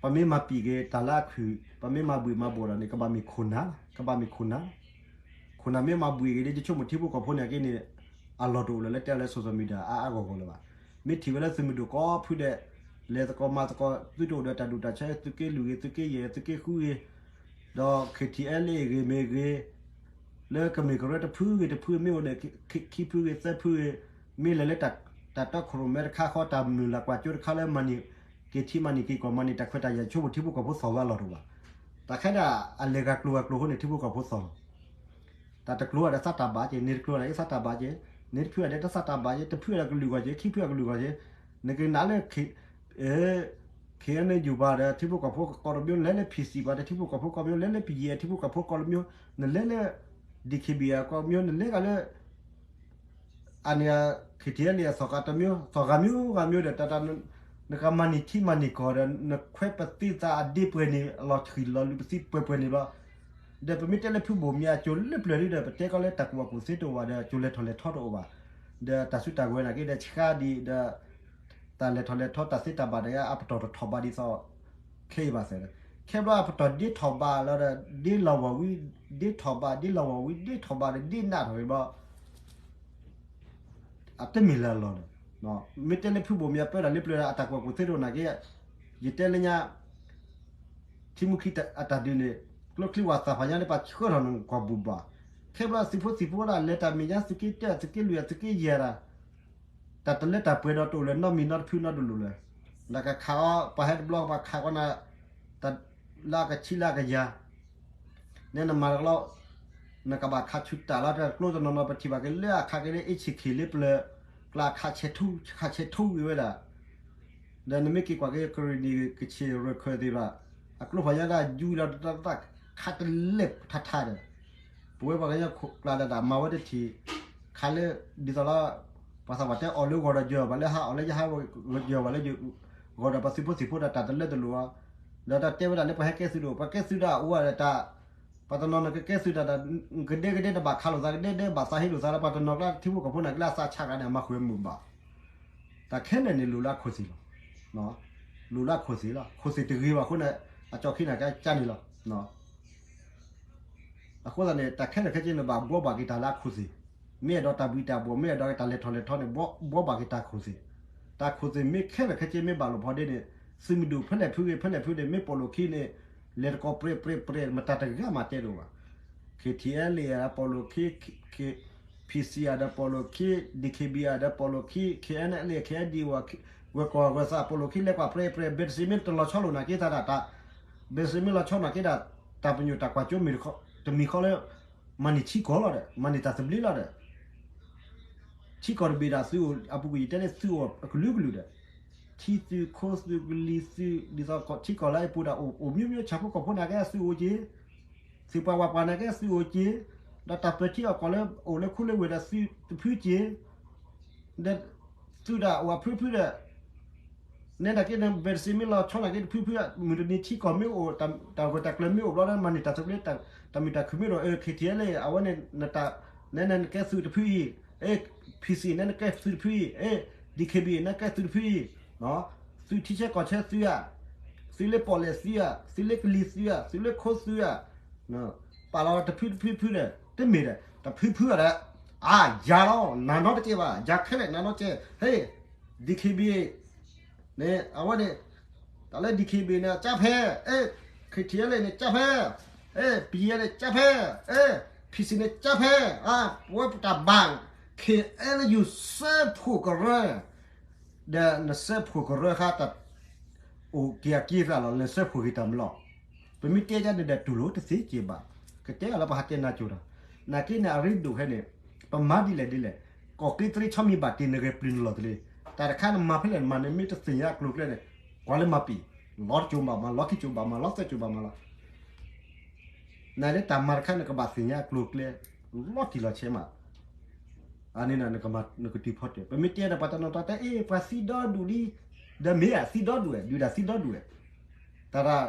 ပမ့ၢ်မၤပံာ်က့ၤတၢ်လၢအခုၣ် ပမ့ၢ်မၤဘှံးမၤဘှီၣ်ဒီးန့ၣ် ကဘၣ်မ့ၢ်ခိၣ်နၢ်လီၤ. ကဘၣ်မ့ၢ်ခိၣ်နၢ်လီၤ. ခိၣ်နၢ်မ့ၢ်မၤဘှံးက့ၤဒီး ယဆိကမိၣ်ထံဖိကီၢ်ဖိန့ၣ်က့န့ၣ် အလီၢ်တအိၣ်လၢၤလၢတဲအီၤလၢ social media အါအါဂီၢ်ဂီၢ်လၢၤဘၣ်. မ့ၢ်ထံၣ်ဝဲလၢသုးမုၢ်ဒိၣ်ကိးဖုဒီး လဲၤသကိးမၤသကိး သုတအိၣ်ဒီးတၢ်ဒူၣ်တၢ်ဆၢ သုးက့လွံၢ်ဂ့ၤ သုးက့ယဲၢ် သုးက့ဃုဂ့ၤ, ဒီး ခ့ထံအဲလ်အ့ဂ့ၤမ့ၢ်ဂ့ၤ, လၢကမ့ၢ်ကရၢတဖုဂ့ၤတဖုမ့ၢ်အိၣ်ဒီး ခံဖုဂ့ၤသၢဖုဂ့ၤ, မ့ၢ်လဲၤလၢတၢ်တီခိၣ်ရိၣ်မဲတခါဃီ တၢ်မုၢ်လၢ်ကွၢ်စိတခါလၢမၤန့ၢ် က့ၤထံမၤန့ၢ်က့ၤကီၢ် မၤန့ၢ်တၢ်ခွဲးတၢ်ယာ်ဆိပူၤ ထံဖိကီၢ်ဖိသီၣ်ဝဲအလီၢ်တအိၣ်ဘၣ်. တၢ်ခဲဒၣ်အလဲၤဂၤကျိၤဂၤကျိၤအဃိန့ၣ် ထံဖိကီၢ်ဖိသီၣ်လီၤ. တၢ်တကျိၤဒီးသးတၢ်ဘၣ်က့ၤ, န့ၣ်တကျိၤဒီးသးတၢ်ဘၣ်က့ၤ, န့ၣ်တဖုဒီးတသးတၢ်ဘၣ်က့ၤ, တဖုဒီးကလုာ်ဂီၢ်က့ၤ, ခံဖုဒီးကလုာ်ဂီၢ်က့ၤ, နကနၣ်လၢ ခ့ ခ့အဲနယူၢ်ဘၣ်ဒီး ထံဖိကီၢ်ဖိကီၢ်တမျိုး, နလဲၤလၢ ဖံၣ်စံၣ် ဘၣ်ဒီး ထံဖိကီၢ်ဖိကီၢ်မျိုး, လဲၤလၢ ပယဲၢ် ထံဖိကီၢ်ဖိကီၢ်တမျိုး, နလဲၤလၢ ဒံၣ်ခ့ဘံၣ် အကီၢ်မျိုး, နလဲၤဂၤလၢ အန့ၣ် ခ့ထံအဲလ်အသီၣ်ဂၤတမျိုး, သီၣ်ဂၤမျိုးဂၤမျိုးဒီး တၢ်တၢ် နကမၤန့ၢ်ထံမၤန့ၢ်ကီၢ်ဒီး နခွဲးပသံသးအဒ့ပှဲၤန့ၣ် အလီၤဆှံလီၤလူၤပသံပှဲၤပှဲၤန့ၣ်ဘျီ, ဒီးပမ့ၢ်တဲလၢဖုဘိၣ်မံၤအကၠိၤလၢပျၢၤဒ်ဒီး ပတဲကီးလၢတၢ်ကူၣ်ဘၣ်ကူၣ်သ့တအိၣ်ဘၣ်ဒီး ကၠိၤလဲၤထီၣ်လဲၤထီတအိၣ်ဘၣ်, ဒီးတၢ်စုတၢ်ကဝဲၤနာ်က့ဒီး ဆှါဒံးဒီး တၢ်လဲၤထီၣ်လဲၤထီ တၢ်သ့တၢ်ဘၣ်တဂၤ အပတီၢ်တထီၣ်ဘးဒ်သိး ခဲအံၤဘၣ်သၢ, ခဲဘျီအပတီၢ်ဒ့ထီၣ်ဘးလီၤဒီး ဒ့လီၤဝီၢ်ဝံၤ ဒ့ထီၣ်ဘး ဒ့လီၤဝီၢ်ဝံၤ ဒ့ထီၣ်ဘးဒီး ဒ့နးထီၣ်ဝံၤဘျီ အတမ့ၢ်လၢအလီၢ်လီၤ. မ့ၢ်တဲလၢဖုဘိၣ်မံၤအပၢတၢ်လၢပျၢၤဒီး အတၢ်ကူၣ်ဘၣ်ကူၣ်သ့တအိၣ်နာ်က့, ယတဲလၢညါ ထံမူခံအတၢ်ဒုးန့ၣ် ကျိချံဝၣ်သၣ်ဖးညါလၢပှၤဆှၢထီၣ်န့ၣ် ကွၢ်ဘူၣ်ဘၣ်, ခဲဘျီသုးဖိသံၣ်ဖိဒၣ်လဲၤတၢ်မဲာ်ညါ သုးက့တၢ သုးက့လွံၢ် သုးက့ယဲၢ်ဒၣ် တၢ်တလၢတၢ်ပှဲၤဒီးတအိၣ်လၢၤနီတမံၤနီတဖုနီတလူၤလၢၤ, နကခးအီၤ ပှၤဟဲတဘျီ ပှၤခးကီးနၤ တၢ်လၢအကဆံလၢအကယၤ နဲနမၤတကလီ နကဘၣ်ခးဆူတၢ်လီၤ တၢ်ကျိတနီၤနီၤ ပထံၣ်ဘၣ်က့ၤလၢအခးက့ၤလၢ အ့ၣ်ဆံးခ့ၣ် လၢပျၢၤ ကျါခးဆဲးထူ ခးဆဲးထူဝံၤဝဲဒၣ်, ဒီးနမ့ၢ်က့ၤကွၢ်က့ၤကရံၣ်နံၣ်ကဆ့ၣ်ရၢၢ်ခၢၣ်သ့ၣ်ဘၣ်, အကျိဖးညါဒၣ်ယူၤဒီး ခးတလဲာ်ထးထးဒီး ပဝဲပှၤကညီကျါဒၣ်တၢ်မၤဝဲတထံၣ်, ခးလၢ ဒ်သိးလၢ ပှၤသးပှၢ်တဲအီၣ်လၢဂီၤဒီးယၢၤဘၣ်လၢဟါ အီၣ်လၢယဟါ ယၢၤဘၣ်လၢ ဂီၤဒီးပှၤသုးဖိသံၣ်ဖိဒီးတၢ်တလၢတလိာ်အီၤ, ဒီးတၢ်တဲဝဲဒၣ်လၢပှၤဟဲကဲသုးတအိၣ် ပှၤကဲသုးဒၣ်အိၣ်ဝဲဒီးတၢ်, ပှၤတနီၤနကကဲသုးတၢ်ဒီး ကဒဲကဒဲတဘၣ်ခးလိာ်သး ကဒဲဒဲဘၣ်သးဟ့လိာ်သးဒီး ပှၤတနီၤကျါထံဖိကီၢ်ဖိနာ်က့လၢအသးဆးဂၤန့ၣ် အမၤဃုာ်ဝဲမုာ်ဘၣ်, တၢ်ခဲလၢာ်န့ၣ်လိၣ်လၢအခိၣ်သ့ၣ်လီၤ. လိၣ်လၢအခိၣ်သ့ၣ်လီၤ. ခိၣ်သ့ၣ်တဂ့ၤဘၣ်အဃိန့ၣ် အကၠီၣ်ခံနာ်က့ကၢန့ၣ်လီၤ. အဃိသတးန့ၣ် တၢ်ခဲလၢာ်ခဲဆ့န့ၣ် ဘၣ်ဘှီဘၣ်က့ၤတၢ်လၢအခိၣ်သ့ၣ်, မ့ၢ်အဲၣ်ဒိးတၢ်ဘှံးတၢ်ဘှီၣ် မ့ၢ်အဲၣ်ဒိးတၢ်လဲၤထီၣ်လဲၤထီန့ၣ် ဘှီဘၣ်က့ၤတၢ်ခိၣ်သ့ၣ်, တၢ်ခိၣ်သ့ၣ်မ့ၢ်ခဲလၢာ်ခဲဆ့မ့ၢ်ဘၣ်လိာ်ဖိဒ်န့ၣ် သုးမုၢ်ဒိၣ်ဖဲလဲၣ်ဖုဂ့ၤ ဖဲလဲၣ်ဖုန့ၣ် မ့ၢ်ပိာ်လိာ်ခံန့ၣ် လဲၤတကိးပြဲးပြဲးပြဲး မတၤတဂၤမၤတဲတအိၣ်ဘၣ်. ခ့ထံအဲလ့ၣ်ဒီးပိာ်လိာ်ခံ, ခ့ ဖံၣ်စံၣ်အၤဒီးပိာ်လိာ်ခံ, ဒံၣ်ခ့ဘံၣ်အၤဒီးပိာ်လိာ်ခံ, ခ့အဲနလ့ၣ် ခ့အဲဒံၣ်ဝဲ ဂၢၢ်ကီၢ်ဂၢၢ်သးပိာ်လိာ်ခံ လဲၤကွၢ်ပြဲးပြဲး ဘဲတစ့မ့ၢ်တလီၤဆီလိာ်နာ်က့သးဒၣ်တၢ်, ဘဲတစ့မ့ၢ်လီၤဆီနာ်က့ဒၣ် တၢ်ပညိၣ်တၢ်ကွၢ်စိမ့ၢ်တမံၤဃီလၢ မၤန့ၢ်ထံကီၢ်လီၤဒီး မၤန့ၢ်တၢ်သဘျ့လီၤဒီး ထံကီၢ်တဘ့ၣ်ဒၣ်သုအိၣ် အပူၤကွံာ်ယတဲန့ၣ် သုအိၣ်အကလုာ်ကလုာ်ဒီး ထံသုးခိသုးကလံၤသုး ဒ်သိးထံကီၢ်လၢအပူၤဒၣ်အိၣ် အိၣ်မျိုးမျိုး ဆၣ်ဖိကီၢ်ဖိနာ်က့သုးအိၣ်က့ၤ သုးပှၤဝးပှၤနာ်က့သုးအိၣ်က့ၤ ဒီးတၢ်ပၢၤထံအီၣ်ကီၢ်လၢအိၣ်လၢခူလၢဝ့ၢ်ဒီးသုးတဖုက့ၤ ဒီးသုးဒၣ်အိၣ်အဖုဖုဒီး နဲဒၣ်က့န့ၣ် ဘဲတစ့မ့ၢ်လီၤဆီနာ်က့တဖုဖု မုၢ်တနံၤထံကီၢ်မ့ၢ်အိၣ် တၢ်ဂၢၢ်တၢ်ကျၢၤမ့ၢ်အိၣ်ဘျီဒီး မၤန့ၢ်တၢ်သဘျ့ တၢ်မုာ်တၢ်ခုၣ်မ့ၢ်အိၣ် ခ့ထံအဲလ့ၣ် အဝဲန့ၣ် နဲနကဲသုးတဖုအံၤ အ့ ဖံၣ်စံၣ် နဲနကဲသုးတဖုအံၤ အ့ ဒံၣ်ခ့ဘံၣ် နဲကဲသုးတဖုအံၤ သုးထံဆၢကီၢ်ဆၢသုးဧါ သုးလၢပီၣ်လဲၣ်သုးဧါ သုးလၢကလံၤသုးဧါ သုးလၢခိသုးဧါ ပာ်လီၤတဖုတဖုဖုဒီး တမ့ၢ်ဒီး တဖုဖုဒီး အါ ယၤလီၤ နၤနီတကဲဘၣ် ယၤခဲလၢာ်နၤနီတကဲ ဟ့ ဒံၣ်ခ့ဘံၣ် န့ၣ် အဝဲန့ၣ် တၢ်လၢ ဒံၣ်ခ့ဘံၣ် န့ၣ် ကၠါဖဲ အ့ ခ့ထံအဲလ့ၣ် န့ၣ် ကၠါဖဲ အ့ ပယဲၢ် န့ၣ် ကၠါဖဲ အ့ ဖံၣ်စံၣ် န့ၣ် ကၠါဖဲ အါ ပဝဲပတၢ်ဘၣ် ခ့အဲလယူၢ် စၢဖှိၣ်ကရၢ ဒီးနစၢဖှိၣ်ကရၢဃါ တၢ်အိၣ်က့ၤအက့ၤသးလီၤ နစၢဖှိၣ်က့ၤတၢ်မလီၤ ပမ့ၢ်တဲဒ်န့ၣ်ဒီးတူၢ်လိာ်တသ့က့ၤဘၣ် ကတဲအီၤလၢပှၤဟးတဲနၤကၠိၤတၢ် နာ်က့န့ၣ် အရ့ဒိၣ်ဖဲန့ၣ် ပမၤဒ်လဲၣ်ဒ်လဲၣ် ကီၢ်က့တရ့ဆီမံၤဘၣ်တ့ၢ်နဂဲၤပျုၢ်နလီၢ်တလ့ တၢ်တခါနမၤဖဲလဲၣ်နမၤန့ၣ် မ့ၢ်တသ့ၣ်ညါအကျိၤအကျဲန့ၣ် ကွၢ်လၢမၤပံာ် လီၤတကၠိၤဘၣ်မၤ လီၤခံကၠိၤဘၣ်မၤ လီၤသၢကၠိၤဘၣ်မၤလီၤ နလၢတၢ်မၤတခါနကဘၣ်သ့ၣ်ညါအကျိၤအကျဲ လီၤတံၢ်လီၤဆဲးမး အန့ၣ်နကမၤနကတုၤဖီတၢၣ် ပမ့ၢ်တဲဒီးပှၤတနီၤတၢ်တဲ အ့ ပှၤသံဒီဒူၣ်လံ ဒီးမ့ၢ်ဧါ သံဒီဒူၣ်ဝဲ ဒုးဒၣ်သံဒီဒူၣ်ဝဲ တၢ်ဒၣ်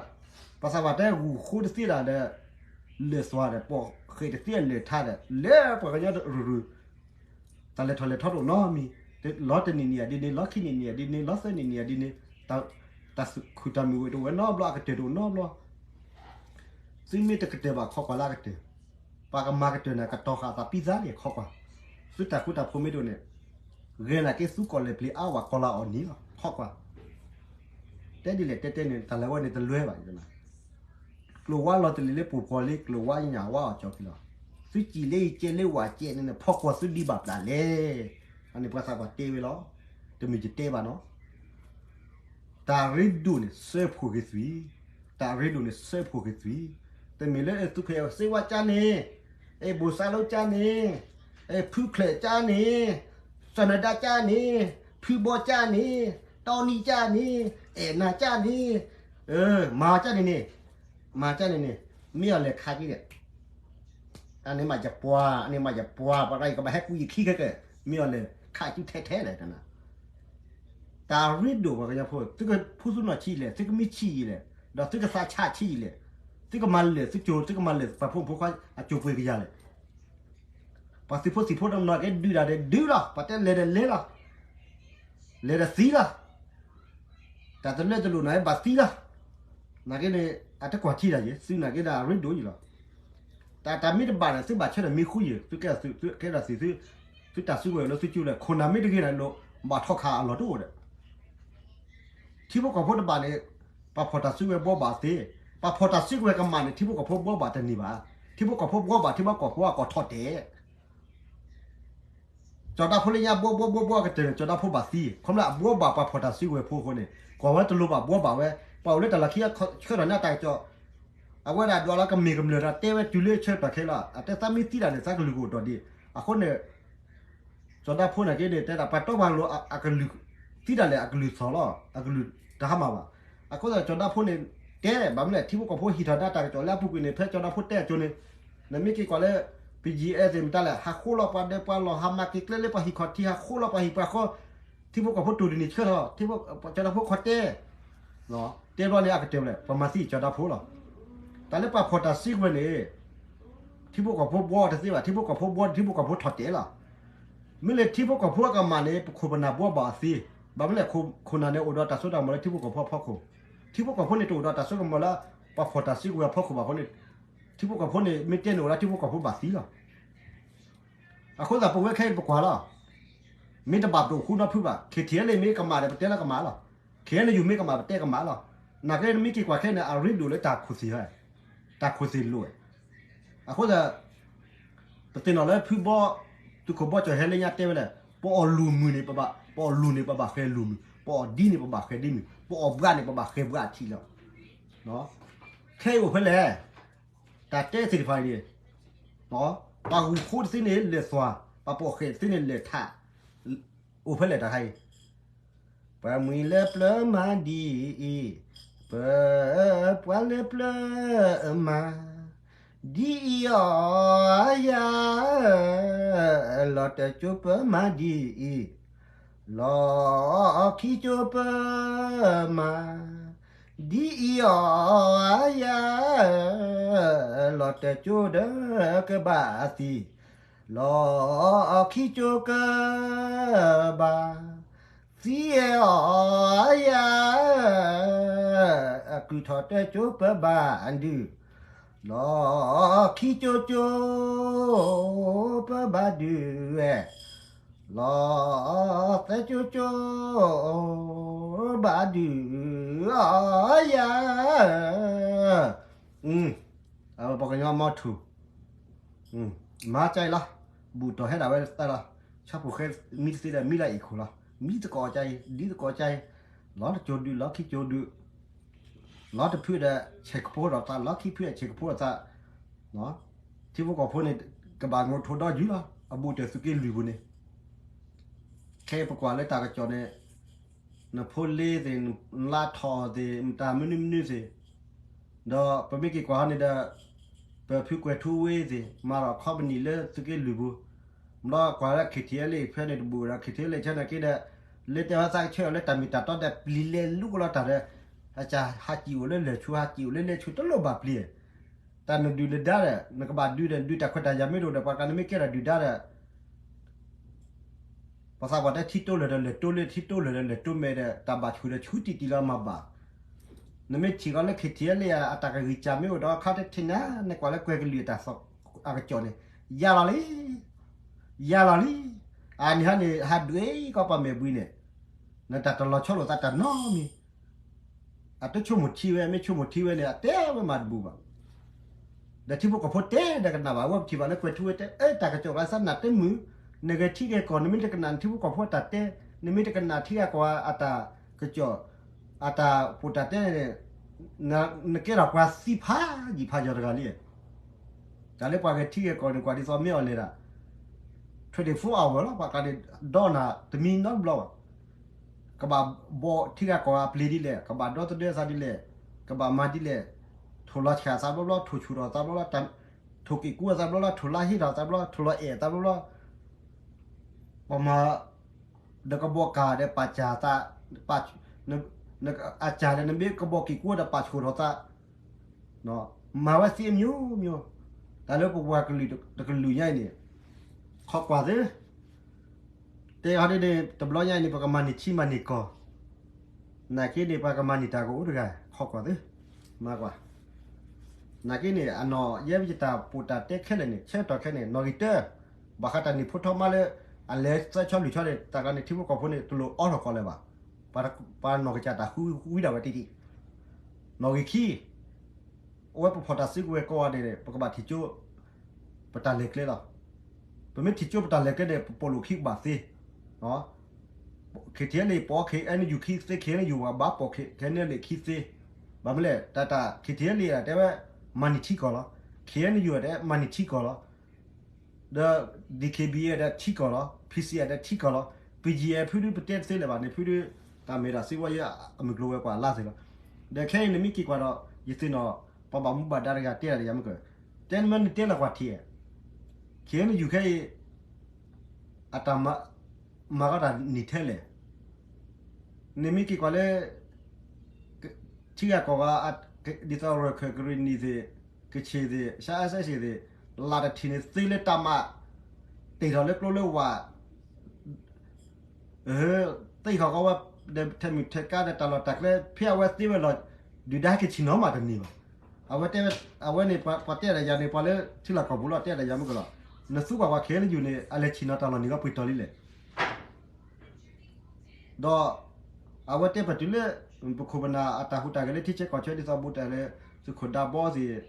ပှၤသးပှၢ်တဲဂုၢ်ဃိတသ့ဒၣ်ဒီး လၢာ်သွၤဒီး ပိာ်ဃဲးတသ့လၢာ်ထါဒီး လၢပှၤကညီတရူၤရူၤ တၢ်လဲၤထီၣ်လဲၤထီတအိၣ်နီတမံၤ လီၤတနံၣ်နံၣ်အဒ်န့ၣ် လီၤခံနံၣ်နံၣ်အဒ်န့ၣ် လီၤသၢနံၣ်နံၣ်အဒ်န့ၣ် တၢ် တၢ်သူၣ်ခုတၢ်မုာ်ဝဲတအိၣ်ဝဲနီတဘျီ အကတၢၢ်တအိၣ်နီတဘျီ သုမ့ၢ်တကတၢၢ်ဘၣ်ခီကွၢ်လၢအကတၢၢ် ပှၤကမၤကတၢၢ်န့ၣ် ကတီၤဃာ်သးပံသးန့ၣ်ခီကွၢ် သုတၢ်ဃူတၢ်ဖိးမ့ၢ်တအိၣ်န့ၣ် ဂဲၤနာ်က့သူကီၢ်လဲၤပျံၤအါဝဲကီၢ်လၢအီၣ်နံၤလီၤ ခီကွၢ် တဲဒ်လဲၣ်တဲတဲန့ၣ် တၢ်လၢဝဲန့ၣ်တလွဲဘၣ်. ကျိၤဝါလီၤတလ့ၤလၢပူၤဖီလံ ကျိၤဝါညၣ်ဝါအီၤကၠီခံလီၤ. သုစံးလၢယကဲလၢဝၤကဲန့ၣ်န့ၣ် ဖီကွီၤသုဒံးဘၣ်ပျၢ်လဲၣ်. အန့ၣ်ပှၤသးပှၢ်တဲဝဲလီၤ. တမ့ၢ်ယတဲဘၣ်နီၤ. တၢ်ရ့ဒိၣ်န့ၣ်စၢဖှိၣ်က့ၤသွံၣ်, တၢ်ရ့ဒိၣ်န့ၣ်စၢဖှိၣ်က့ၤသွံၣ်, တမ့ၢ်လၢသုဖဲစ့ဝါကၠါန့ၣ်, အဲၣ်ဘိၣ်စါလိကၠါန့ၣ်, အဲၣ်ဖုချၢၣ်ကၠါန့ၣ်, စီၤနဒါကၠါန့ၣ်, ဖုဘီကၠါန့ၣ်, တီနံကၠါန့ၣ်, အဲၣ်နၤကၠါန့ၣ်, မၤကၠါန့ၣ်န့ၣ်, မၤကၠါန့ၣ်န့ၣ်, မ့ၢ်အီၤလဲၤခးက့ၤဒီး အန့ၣ်မးယပှၤ, အန့ၣ်မးယပှၤ, ပှၤတၢ်အံၤကဘၣ်ဟဲကူယခံခဲကဲ, မ့ၢ်အီၤလဲၤခးကၠူထဲထဲလဲၣ်တနၤ. တၢ်ရ့ဒိၣ်ပှၤကညီဖိ, သုကဖူသူနီၢ်ဆံးလဲၣ်, သုကမံဆံးလဲၣ်, ဒီးသုကသးဆးဆံးလဲၣ်, သုကမၤလၢာ်သုကၠိ, သုကမၤလၢာ်ပှၤဖိမုၣ်ဖိခွါအကၠိပှ့ၤကယၤလဲၣ်. ပှၤသုးဖိသံၣ်ဖိတနီၤက့ၤဒုးတၢ်ဒီးဒုးလီၤ, ပှၤတဲလဲၤဒီးလဲၤလီၤ, လဲၤဒီးသံလီၤ. တၢ်တလၢတလိၣ်န့ၣ်ဘၣ်သံလီၤ. နာ်က့န့ၣ် အတကွၢ်ထံတၢ်ယံၤ, သုနာ်က့ဒၣ်အရ့ဒိၣ်ယံၤလီၤ. တၢ်တၢ်မ့ၢ်တဘၣ်န့ၣ် သုဘၣ်ဆၢထၢၣ်မံဃုယံၤ, သုကဲဒၣ်သုး, သုကဲဒၣ်သုး, သုတၢ်စုကဝဲၤလၢသုကၠိလဲၣ်, ခိၣ်နၢ်မ့ၢ်တဂ့ၤန့ၣ် ဘၣ်ထီၣ်ခးအလီၢ်တအိၣ်ဒီး ထံဖိကီၢ်ဖိတဘၣ်န့ၣ်, ပှၤဖီၣ်တၢ်စုကဝဲၤဘှီဘၣ်သ့, ပှၤဖီၣ်တၢ်စုကဝဲၤကမၣ်န့ၣ် ထံဖိကီၢ်ဖိဘှီဘၣ်တန့ၢ်ဘၣ်, ထံဖိကီၢ်ဖိဘှီဘၣ် ထံဖိကီၢ်ဖိအကီၢ်ထီၣ်တဲာ် ကၠီၤဒၣ်ဖိလၢညါဘှီဘှီဘှီဘှီကတၢၢ်န့ၣ် ကၠီၤဒၣ်ဖိဘၣ်သံ, ခီဖျိလၢအဘှီဘၣ်ပှၤဖီၣ်တၢ်စုကဝဲၤဖိအဃိန့ၣ် ကွၢ်ဝဲတလိၤဘၣ်ဘှီဘၣ်ဝဲ, ပှၤအိၣ်လၢတၢ်လီၢ်ခံဆှၢထီၣ်န့ၢ်တၢ်ကစီၣ်, အဝဲဒၣ်ဒွးလီၤကမ့ၢ်ကမျၢၢ်ဒီးတဲဝဲတုၤလၢဆၢကတီၢ်ခဲလၢာ်, အတဲသးမ့ၢ်သံတၢ်န့ၣ် သးကလုၢ်ကအိၣ်ဒီးဒံး, အဃိန့ၣ် ကၠီၤဒၣ်ဖိန့ၣ်က့န့ၣ် တဲဒၣ်ပှၤတီပှၤလိၤအကလုၢ်, သံတၢ်လဲၣ်အကလုၢ်သီၣ်လီၤ, အကလုၢ်တဟါမၢ်ဘၣ်. အဃိသတးကၠီၤဒၣ်ဖိန့ၣ် တဲဘၣ်မနုၤလဲၣ် ထံဖိကီၢ်ဖိဟံးထီၣ်ဒၣ်တၢ်ကစီၣ်လၢအပူၤကွံာ်န့ၣ် ဖဲကၠီၤဒၣ်ဖိတဲအကၠိန့ၣ်, နမ့ၢ်က့ၤကွၢ်လၢ ပယံၤအဲၣ်သ့ၣ်မတၤလဲၣ် ဟးဃိလီၤပှၤဒဲးပှၤလီၢ် ဟးမၤက့ၤကျဲလၢပှၤဟံၣ်ခီၣ်ထံး ဟးဃိလီၤပှၤဟံၣ်ပှၤဃီ, ထံဖိကီၢ်ဖိတူၢ်တန့ၢ်ဆၢထီၣ်, ကၠီၤဒၣ်ဖိခီတဲ တဲဘျီန့ၣ်အကတၢၢ်လဲၣ် ပှၤမၤသံကၠီၤဒၣ်ဖိလီၤ. တၢ်လၢပှၤဖီၣ်တၢ်စုကဝဲၤန့ၣ် ထံဖိကီၢ်ဖိဘှီတသ့ဘၣ်, ထံဖိကီၢ်ဖိဘှီ ထံဖိကီၢ်ဖိထီၣ်တဲာ်လီၤ. မ့ၢ်လၢထံဖိကီၢ်ဖိအကမၣ်န့ၣ် ပခိၣ်ပနၢ်ဘှီဘၣ်အသ့, ဘၣ်မနုၤလဲၣ် ခိၣ်နၢ်န့ၣ်အိၣ်ဒီးတၢ်စိတၢ်ကမီၤလၢထံဖိကီၢ်ဖိအဖီခိၣ်, ထံဖိကီၢ်ဖိန့ၣ်တအိၣ်ဒီးတၢ်စိကမီၤလၢ ပှၤဖီၣ်တၢ်စုကဝဲၤအဖီခိၣ်ဘၣ်အဃိန့ၣ်, ထံဖိကီၢ်ဖိန့ၣ် မ့ၢ်တဲန့ၣ်အိၣ်လၢထံဖိကီၢ်ဖိဘၣ်သံလီၤ. အဃိသတးပဝဲခဲအံၤပကွၢ်လီၤ. မ့ၢ်တဘၣ်ပတအိၣ်ဃူနီတဖုဘၣ်, ခ့ၣ်ထံးလ့ၣ်မ့ၢ်ကမၣ်ဒီး ပတဲလၢကမၣ်လီၤ. ခ့ၣ်အဲၣ်ယူၣ် မ့ၢ်ကမၣ်ပတဲကမၣ်လီၤ. နာ်က့နမ့ၢ်က့ၤကွၢ်ခဲအံၤန့ၣ် အရ့ဒိၣ်လၢတၢ်ခိၣ်သ့ၣ်, တၢ်ခိၣ်သ့ၣ်လိၤဝဲ. အဃိသတး ပသ့ၣ်နီၣ်လၢဖုဘီ သုးခိၣ်ဘီကၠီၣ်ဟဲလၢညါတဲဝဲလဲၣ်, ပအီၣ်လိၣ်မုၢ်န့ၣ် ပဘၣ်, ပအီၣ်လိၣ်န့ၣ် ပဘၣ်ဃဲၤလိၣ်မုၢ်, ပအီၣ်ဒံန့ၣ် ပဘၣ်ဃဲၤဒံမုၢ်, ပအီၣ်ဘှးန့ၣ် ပဘၣ်ဃဲၤဘှးထံလီၤ. ခဲအံၤအိၣ်ဖဲလဲၣ်, တၢ်တဲသ့ၣ်တဖၣ်အံၤန့ၣ် ပှၤဂုၢ်ဖိတသ့န့ၣ်လဲၤသွၣ်, ပှၤပိာ်ဃဲးတသ့န့ၣ်လဲၤထး, အိၣ်ဖဲလဲၣ်တၢ်ခါအံၤ, ပှၤမှံၤလၢပျၢၤမၤဒ်အံၤ, ပ, ပှၤလၢပျၢၤမၤဒ်အံၤအီၤယၤ, လီၤတၢ်ကၠိပၢၤမၤဒ်အံၤ, လီၤခံကၠိပၢၤမၤ ဒ်အံၤအီၤယၤ, လီၤတၢ်ကၠိဒီးကဘၣ်သံ, လီၤခံကၠိကဘၣ်သံအီၤယၤ, အကုၢ်ထီၣ်တၢ်ကၠိပၢၤဘၣ်ဒုး, လီၤခံကၠိကၠိပၢၤဘၣ်ဒုးဝဲ လီၤသၢကၠိကၠိ ဘၣ်ဒုးအီၤယၤ, ပှၤကညီမီထူၣ်, မၤကၠါအံၤလီၤ, ဘူၣ်တီၢ်ဟဲဒၣ်ဝဲတၢ်လီၤ, ဆၣ်ဖိဃဲမံတသ့ဒီး မံလၢအ့ၣ်ခိၣ်လီၤ, မံသကိးကၠါအံၤ ဒ်သကိးကၠါအံၤ, လီၤတကၠိဒုး လီၤခံကၠိဒုး လီၤတဖုဒီး ဆဲးကဖိဒီးသး လီၤခံဖုဒီး ဆဲးကဖိဒီးသး, ထံဖိကီၢ်ဖိန့ၣ် ကဘၣ်ငိးထိးဒီးယုၢ်လီၤ အဘူးတၢၢ်သုးက့လွံၢ်ပူၤန့ၣ်, ခဲအံၤပကွၢ်လၢတၢ်ကစီၣ်န့ၣ်, နဖိလ့သ့ၣ် နလါထီၣ်သ့ၣ် မတၤမနုၤမနုၤသ့ၣ်, ဒီးပမ့ၢ်က့ၤကွၢ်ဟီန့ၣ်ဒီး, ပဖုကွဲၤထူဝ့သ့ၣ် မၤဒီးခီပနံၣ်လၢသုးက့လွံၢ်ပူၤ, ဘျီကွၢ်လၢ ခ့ၣ်ထံးအဲလ့ၣ် ဖဲန့ၣ်တဘူၣ်ဒီး ခ့ၣ်ထံးအဲလ့ၣ်ဆၢန့ၣ်က့ဒီး, လၢတဲဝဲသးကဆၢအီၤလၢတၢ်မ့ၢ်တၢ်တီဒီး ပျံၤလဲၤလူၤကလီၤတၢ်ဒီး, ဟးစံၣ်အိၣ်လၢလၢၢ်ဆူ ဟးစံၣ်အိၣ်လၢလၢၢ်ဆူ တလိၣ်ဘၣ်ပျံၤ, တၢ်နဒုၣ်နဒါဒီး နကဘၣ်ဒုးဒီး ဒုးတၢ်ခွဲးတၢ်ယာ်မ့ၢ်တအိၣ်ဒီး ပှၤကနမ့ၢ်ကဲထီၣ်ဒုၣ်ဒါဒီး ပှၤသးပှၢ်တဲထံတိလဲၢ်ဒီးလဲၢ်တိလဲၢ် ထံတိလဲၢ်ဒီးလဲၢ်တိမဲာ်ဒီး တၢ်ဘၣ်ဆူၣ်ဒီးဆူၣ်တံၢ်တံၢ်လီၤမၤဘၣ်, နမ့ၢ်ထံၣ်ကီးလၢ ခ့ၣ်ထံးအဲလ့ၣ် အတၢ်ကဂံၢ်စၢ်မ့ၢ်အိၣ်ဒီးခါတထံၣ်နၤ နကွၢ်လၢကွဲၤကလုာ်အတၢ်သီၣ်အကစီၣ်န့ၣ်, ယၤလီၤလံ, ယၤလီၤလံ, အန့ၣ်ဟီန့ၣ် ဟးဒွဲၣ်ကီးပှၤမဲာ်ဘှံးန့ၣ်, နတၢ်တလီၤဆီလိာ်သးတၢ်နီတမံၤ, အတဆိကမိၣ်ထံဝဲ မ့ၢ်ဆိကမိၣ်ထံဝဲန့ၣ် အတဲဝဲမၤတဘူၣ်ဘၣ်. ဒီးထံဖိကီၢ်ဖိတဲဒီးကနၣ်ဘၣ် အဝဲပထံၣ်ဘၣ်လၢကွဲၤထူဝဲတဲ အၢ တၢ်ကစီၣ်ကျါစၢ်နးတမုာ်, နဂဲၤထံဂဲၤကီၢ် နမ့ၢ်တကနၣ်နထံဖိကီၢ်ဖိအတၢ်တဲ, နမ့ၢ်တကနၣ်ထံဂဲၤကီၢ်အတၢ်ကစီၣ် အတၢ်ပိာ်တၢ်တဲန့ၣ် နကဲထီၣ်ပှၤသံဖးယံာ်ဖးယီၤတဂၤလံ. တၢ်လၢပှၤဂဲၤထံဂဲၤကီၢ်န့ၣ် ကွၢ်ဒ်သိးမ့ၢ်အီၤလဲၤဒၣ် twenty-four hour လီၤ. ပှၤကျါန့ၣ် ဒီနၤတမံနီတဘျီဘၣ်. ကဘၣ်ဘီၣ်ထံဂဲၤကီၢ်အပျ့ၤဒ်လဲၣ်, ကဘၣ်ဒီသဒၢအသးဒ်လဲၣ်, ကဘၣ်မၤဒ်လဲၣ်, ထိၣ်လီၤဆှၣ်သးဘျီဘျီ, ထိၣ်ဆူၣ်ထီၣ်သးဘျီဘျီ, ထိၣ်က့ၣ်ကူအသးဘျီဘျီ, ထိၣ်လါဟ့ထီၣ်သးဘျီ, ထိၣ်လီၤအဲၣ်သးဘျီဘျီ, ပမၤ ဒီးကဘီၣ်ကၢ်ဒီးပာ်စၢ်သး, အစၢ်ဒီးနဘ့ၣ်ကဘီၣ်က့ၣ်ကူဒီးပာ်ဆူၣ်ထီၣ်သး, မၤဝဲသ့အမျိုးမျိုး, တၢ်လၢပပှၤကလုာ်တကလုာ်ညါအံၤန့ၣ်, ခိးကွၢ်သ့, တဲဟီဒ်န့ၣ် တဘျီညါအံၤန့ၣ် ပကမၤန့ၢ်ထံမၤန့ၢ်ကီၢ်, နာ်က့န့ၣ် ပှၤကမၤန့ၢ်တၢ်ကအိၣ်တဂၤ ခိးကွၢ်သ့, မၤကွၢ် နာ်က့န့ၣ် အနီၢ်ယဲယတၢ်ပိာ်တၢ်တဲခဲလၢာ်န့ၣ် ဆၢကတီၢ်ခဲန့ၣ် နီၣ်ဂံၢ်တၢ, ဘၣ်ဃးတၢ်နံၣ်ဖိထီမါလၢ အလဲၤသၢဆီလုၢ်ဆီန့ၣ် တၢ်ကျါန့ၣ် ထံဖိကီၢ်ဖိန့ၣ် တလိၣ်အီထီၣ်ကီးလၢၤဘၣ်. ပှၤနီၢ်ကစၢ်တၢ်ဃုဝံဒၣ်ဝဲတံၢ်တံၢ်, နီၣ်ဂံၢ်ခံ, အဝဲပဖီၣ်တၢ်စုကဝဲၤကိးဂၤဒဲးန့ၣ် ပကဘၣ်ထံၣ်ကၠိ ပတၢ်လဲၤကျဲလီၤ. ပမ့ၢ်ထံၣ်ကၠိပတၢ်လဲၤကျဲန့ၣ် ပပိာ်လိာ်ခံကဘၣ်သ့ KTLA ပိာ် KNU ခံသ့ KNU ပှၤဘၣ်ပိာ်ခဲန့ၣ်လၢခံသ့, ဘၣ်မနုၤလဲၣ် တၢ်တၢ် KTLA တဲဝဲ မၤန့ၢ်ထံကီၢ်လီၤ, KNU တဲမၤန့ၢ်ထံကီၢ်လီၤ, ဒီး DKBA ဒီးထံကီၢ်လီၤ, PC ဒီးထံကီၢ်လီၤ, BGF ဖုဒုပတဲတသ့လၢၤဘၣ်န့ၣ် ဖုဒု တၢ်မ့ၢ်တၢ်စံးဝဲယဲအမုၢ်ကျိၤဝဲၤကွာ်အလါသ့လီၤ. ဒီးခဲအံၤန့ၣ်မ့ၢ်က့ၤကွၢ်ဒီး ယသ့ၣ်နီၣ် ပှၤဘၣ်မူဘၣ်ဒါတဂၤတဲဒၣ်ယၤမုၢ်ကၢၢ်, တဲနမ့ၢ်နတဲလီၤကွၢ်ထံၣ်, KNU ခဲအံၤ အတၢ်မၤ မၤကီတၢ်နံၣ်ထဲလဲၣ်. နမ့ၢ်က့ၤကွၢ်လၢ ထံဂၤကီၢ်ဂၤ ဒ်သိးရၢၢ်ခၢၣ်ကရ့ၣ်နံၤသ့ၣ်, ကဆ့ၣ်သ့ၣ်, ရှါအါစဲးသ့ၣ်, လၢတထံၣ်န့ၣ်သ့လၢတၢ်မၤ တ့ၢ်ထီၣ်လၢကျိလၢဝၤ သ့ၣ်ထီၣ်ကီဝဲ ဒီးထဲမုၢ်ထဲကါဒီးတၢ်လီၢ်တၢ်ကျဲ ဖဲအဝဲသ့ဝဲလီၤ ဒုၣ်ဒါဟဲက့ၤဆ့ၣ်နီၤမးတန့ၢ်ဘၣ်. အဝဲတဲ, အဝဲန့ၣ် ပှၤတဲဒၣ်ယၤန့ၣ် ပှၤလၢထံလီၢ်ကီၢ်ပူၤလီၤ တဲဒၣ်ယၤမုၢ်ကၢၢ်လီၤ. နသူကွၢ်ကွၢ် KNU န့ၣ် အလဲၤဆ့ၣ်နီၤတၢ်လီၢ်န့ၣ်ကီပှ့ၤတီၤလံလဲၣ်. ဒီး အဝဲတဲပတုၤလၢ ပခိၣ်ပနၢ်အတၢ်ဟူးတၢ်ဂဲၤလၢထံဆၢကီၢ်ဆၢ ဒ်သိးဘူးတၢ်လၢ သုးခိၣ်ဒါဘီသ့ၣ်,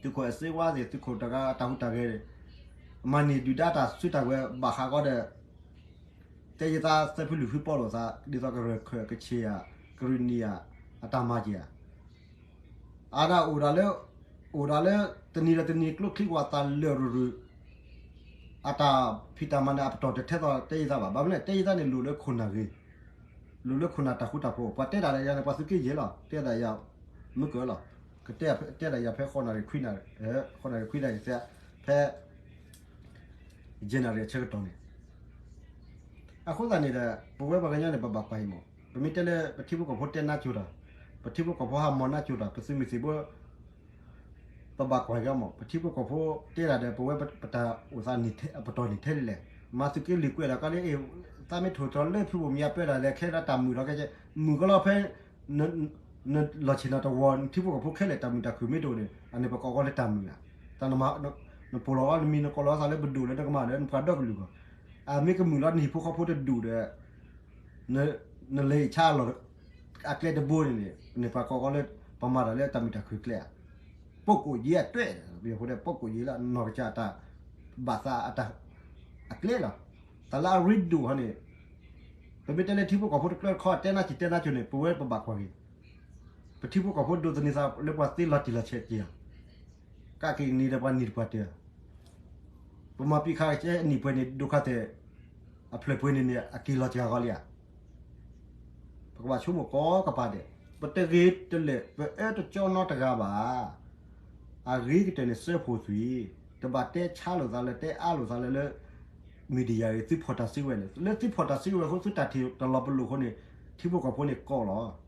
သုးခိၣ်အစ့ဝါသ့ၣ်, သုးခိၣ်တဂၤအတၢ်ဟူးတၢ်ဂဲၤန့ၣ်, မၤန့ၢ်ဒုၣ်ဒါတၢ်စုတၢ်ဝဲၤဘၣ်ဃးဃီဒီး တဲယသးသၢဖုလွံၢ်ဖုပီလိာ်သး ဒ်သိးကရၢၢ်ခၢၣ်ကဆ့ၣ်ဧါ, ကရ့ၣ်နံၤဧါ, အတၢ်မၤက့ၤဧါ. အဒၣ်အိၣ်ဒီးလၢ, အိၣ်ဒီးလၢတနံၤဒီးတနံၤကျိချံကွၢ်သးလၢာ်ရူၤရူၤ, အတၢ်ဖံးတၢ်မၤန့ၣ် အပတီၢ်တထဲသိးတဲယသးဘၣ်. ဘၣ်မနုၤလဲၣ် တဲယသးန့ၣ် လိၣ်လၢခိၣ်နၢ်ဂ့ၤ, လိၣ်လၢခိၣ်နၢ်တၢ်ဃူတၢ်ဖိး. ပှၤတဲဒၣ်ယၤန့ၣ် ပှၤသုးက့ယဲၢ်လီၤ. တဲဒၣ်ယၤ မုၢ်ကၢၢ်လီၤ. ကတဲဒၣ်ယၤဖဲဃိးနၣ်ရံၣ်ခွံနၣ်ရံၣ်, ဃိးနၣ်ရံၣ်ခွံနၣ်ရံၣ်သ့, ဖဲ ယဲၢ်နၣ်ရံၣ်အဆၢကတီၢ်န့ၣ် အဃိသတးန့ၣ်ဒီး ပဝဲပှၤကညီန့ၣ် ပဘၣ်ကွၢ်အံၤမး. ပမ့ၢ်တဲလၢပထံဖိကီၢ်ဖိတဲနါစိၤတၢ်, ပထံဖိကီၢ်ဖိဟးမီၤနါစိၤတၢ်, ပသုးမုၢ်သံၣ်ဘိ ပဘၣ်ကွၢ်က့ၤမး. ပထံဖိကီၢ်ဖိတဲဒၣ်ဒီး ပဝဲပတၢ်အိၣ်သးန့ၣ် အပတီၢ်န့ၣ်ထဲလဲၣ်လဲၣ်. မၤသုးက့လွံၢ်ကွဲးဒီးကါလၢ အ့ၣ် သးမ့ၢ်ထိၣ်သတြီၤလၢဖုဘိၣ်မံၤအပၢဒၣ်လဲၣ် ခဲလၢာ်တၢ်မုာ်လီၤကဲကဲ, မုာ်ကီလီၤဖဲ နလီၢ်ဆ့ၣ်နီၤတဝီၤ နထံဖိကီၢ်ဖိခဲလၢာ် တၢ်မုာ်တၢ်ခုၣ်မ့ၢ်တအိၣ်န့ၣ် အန့ၣ်ပကိးကီလၢတၢ်မုာ်ဧါ. တၢ်နပိာ်လီၤအီၤနမံၤ နကိးလီၤသးလၢပဒိၣ်လၢနကမၣ်လၢနပှၤဒီကလုာ်ဂီၢ်, အမ့ၢ်ကမုာ်လီၤနဟံၣ်ဖိဃီဖိတဒူၣ်ဒီး နလဲၤဆါအလီၢ်အကျဲတဘိန့ၣ်န့ၣ် န့ၣ်ပှၤကိးကီလၢ ပမၤတၢ်လၢတၢ်မုာ်တၢ်ခုၣ်ကျဲဧါ. ပုဂ်ကိုယ်ရေးအတွက်, ပုဂ်ကိုယ်ရေးလၢနီၢ်ကစၢ်အတၢ်ဘၣ်သးအတၢ်အကျဲလီၤ. တၢ်လၢအရ့ဒိၣ်ဟီန့ၣ် ပမ့ၢ်တဲလၢထံဖိကီၢ်ဖိတကျၢတခီ တဲနါစံၣ်တဲနါစိၤန့ၣ် ပဝဲပဘၣ်ကွၢ်က့ၤ. ပထံဖိကီၢ်ဖိဒိးသန့ၤသးလၢပှၤသ့လီၤတံၢ်လီၤဆဲးက့ၤဧါ. ကးက့ၤနံၤဒီးပှၤနံၤတပှၤတဲ ပမၤပံးခါကဲအနံၣ်ပှဲၤန့ၣ် ဒိခါသဲး အဖျၢၣ်ပှဲၤန့ၣ်န့ၣ် အက့ၤလီၤစှၤဂီၤလံဧါ. ပကဘၣ်ဆိကမိၣ်ကိးကပၤဒဲး, ပတဂ့ၤတလၢာ် ပအၢတကၠီနီတဂၤဘၣ်. အဂ့ၤကတၢၢ်န့ၣ် စၢဖှိၣ်သွံၣ်, တဘၣ်တဲဆါလိာ်သးလၢ တဲအါလိာ်သးလၢ လၢ media အံၤ သုဖီၣ်တၢ်စုကဝဲၤန့ၣ်, လၢသုဖီၣ်တၢ်စုကဝဲၤအဃိ သုတၢ်ထံၣ်တၢ်လီၤပလိာ်အဃိန့ၣ် ထံဖိကီၢ်ဖိန့ၣ်ကိးလီၤ.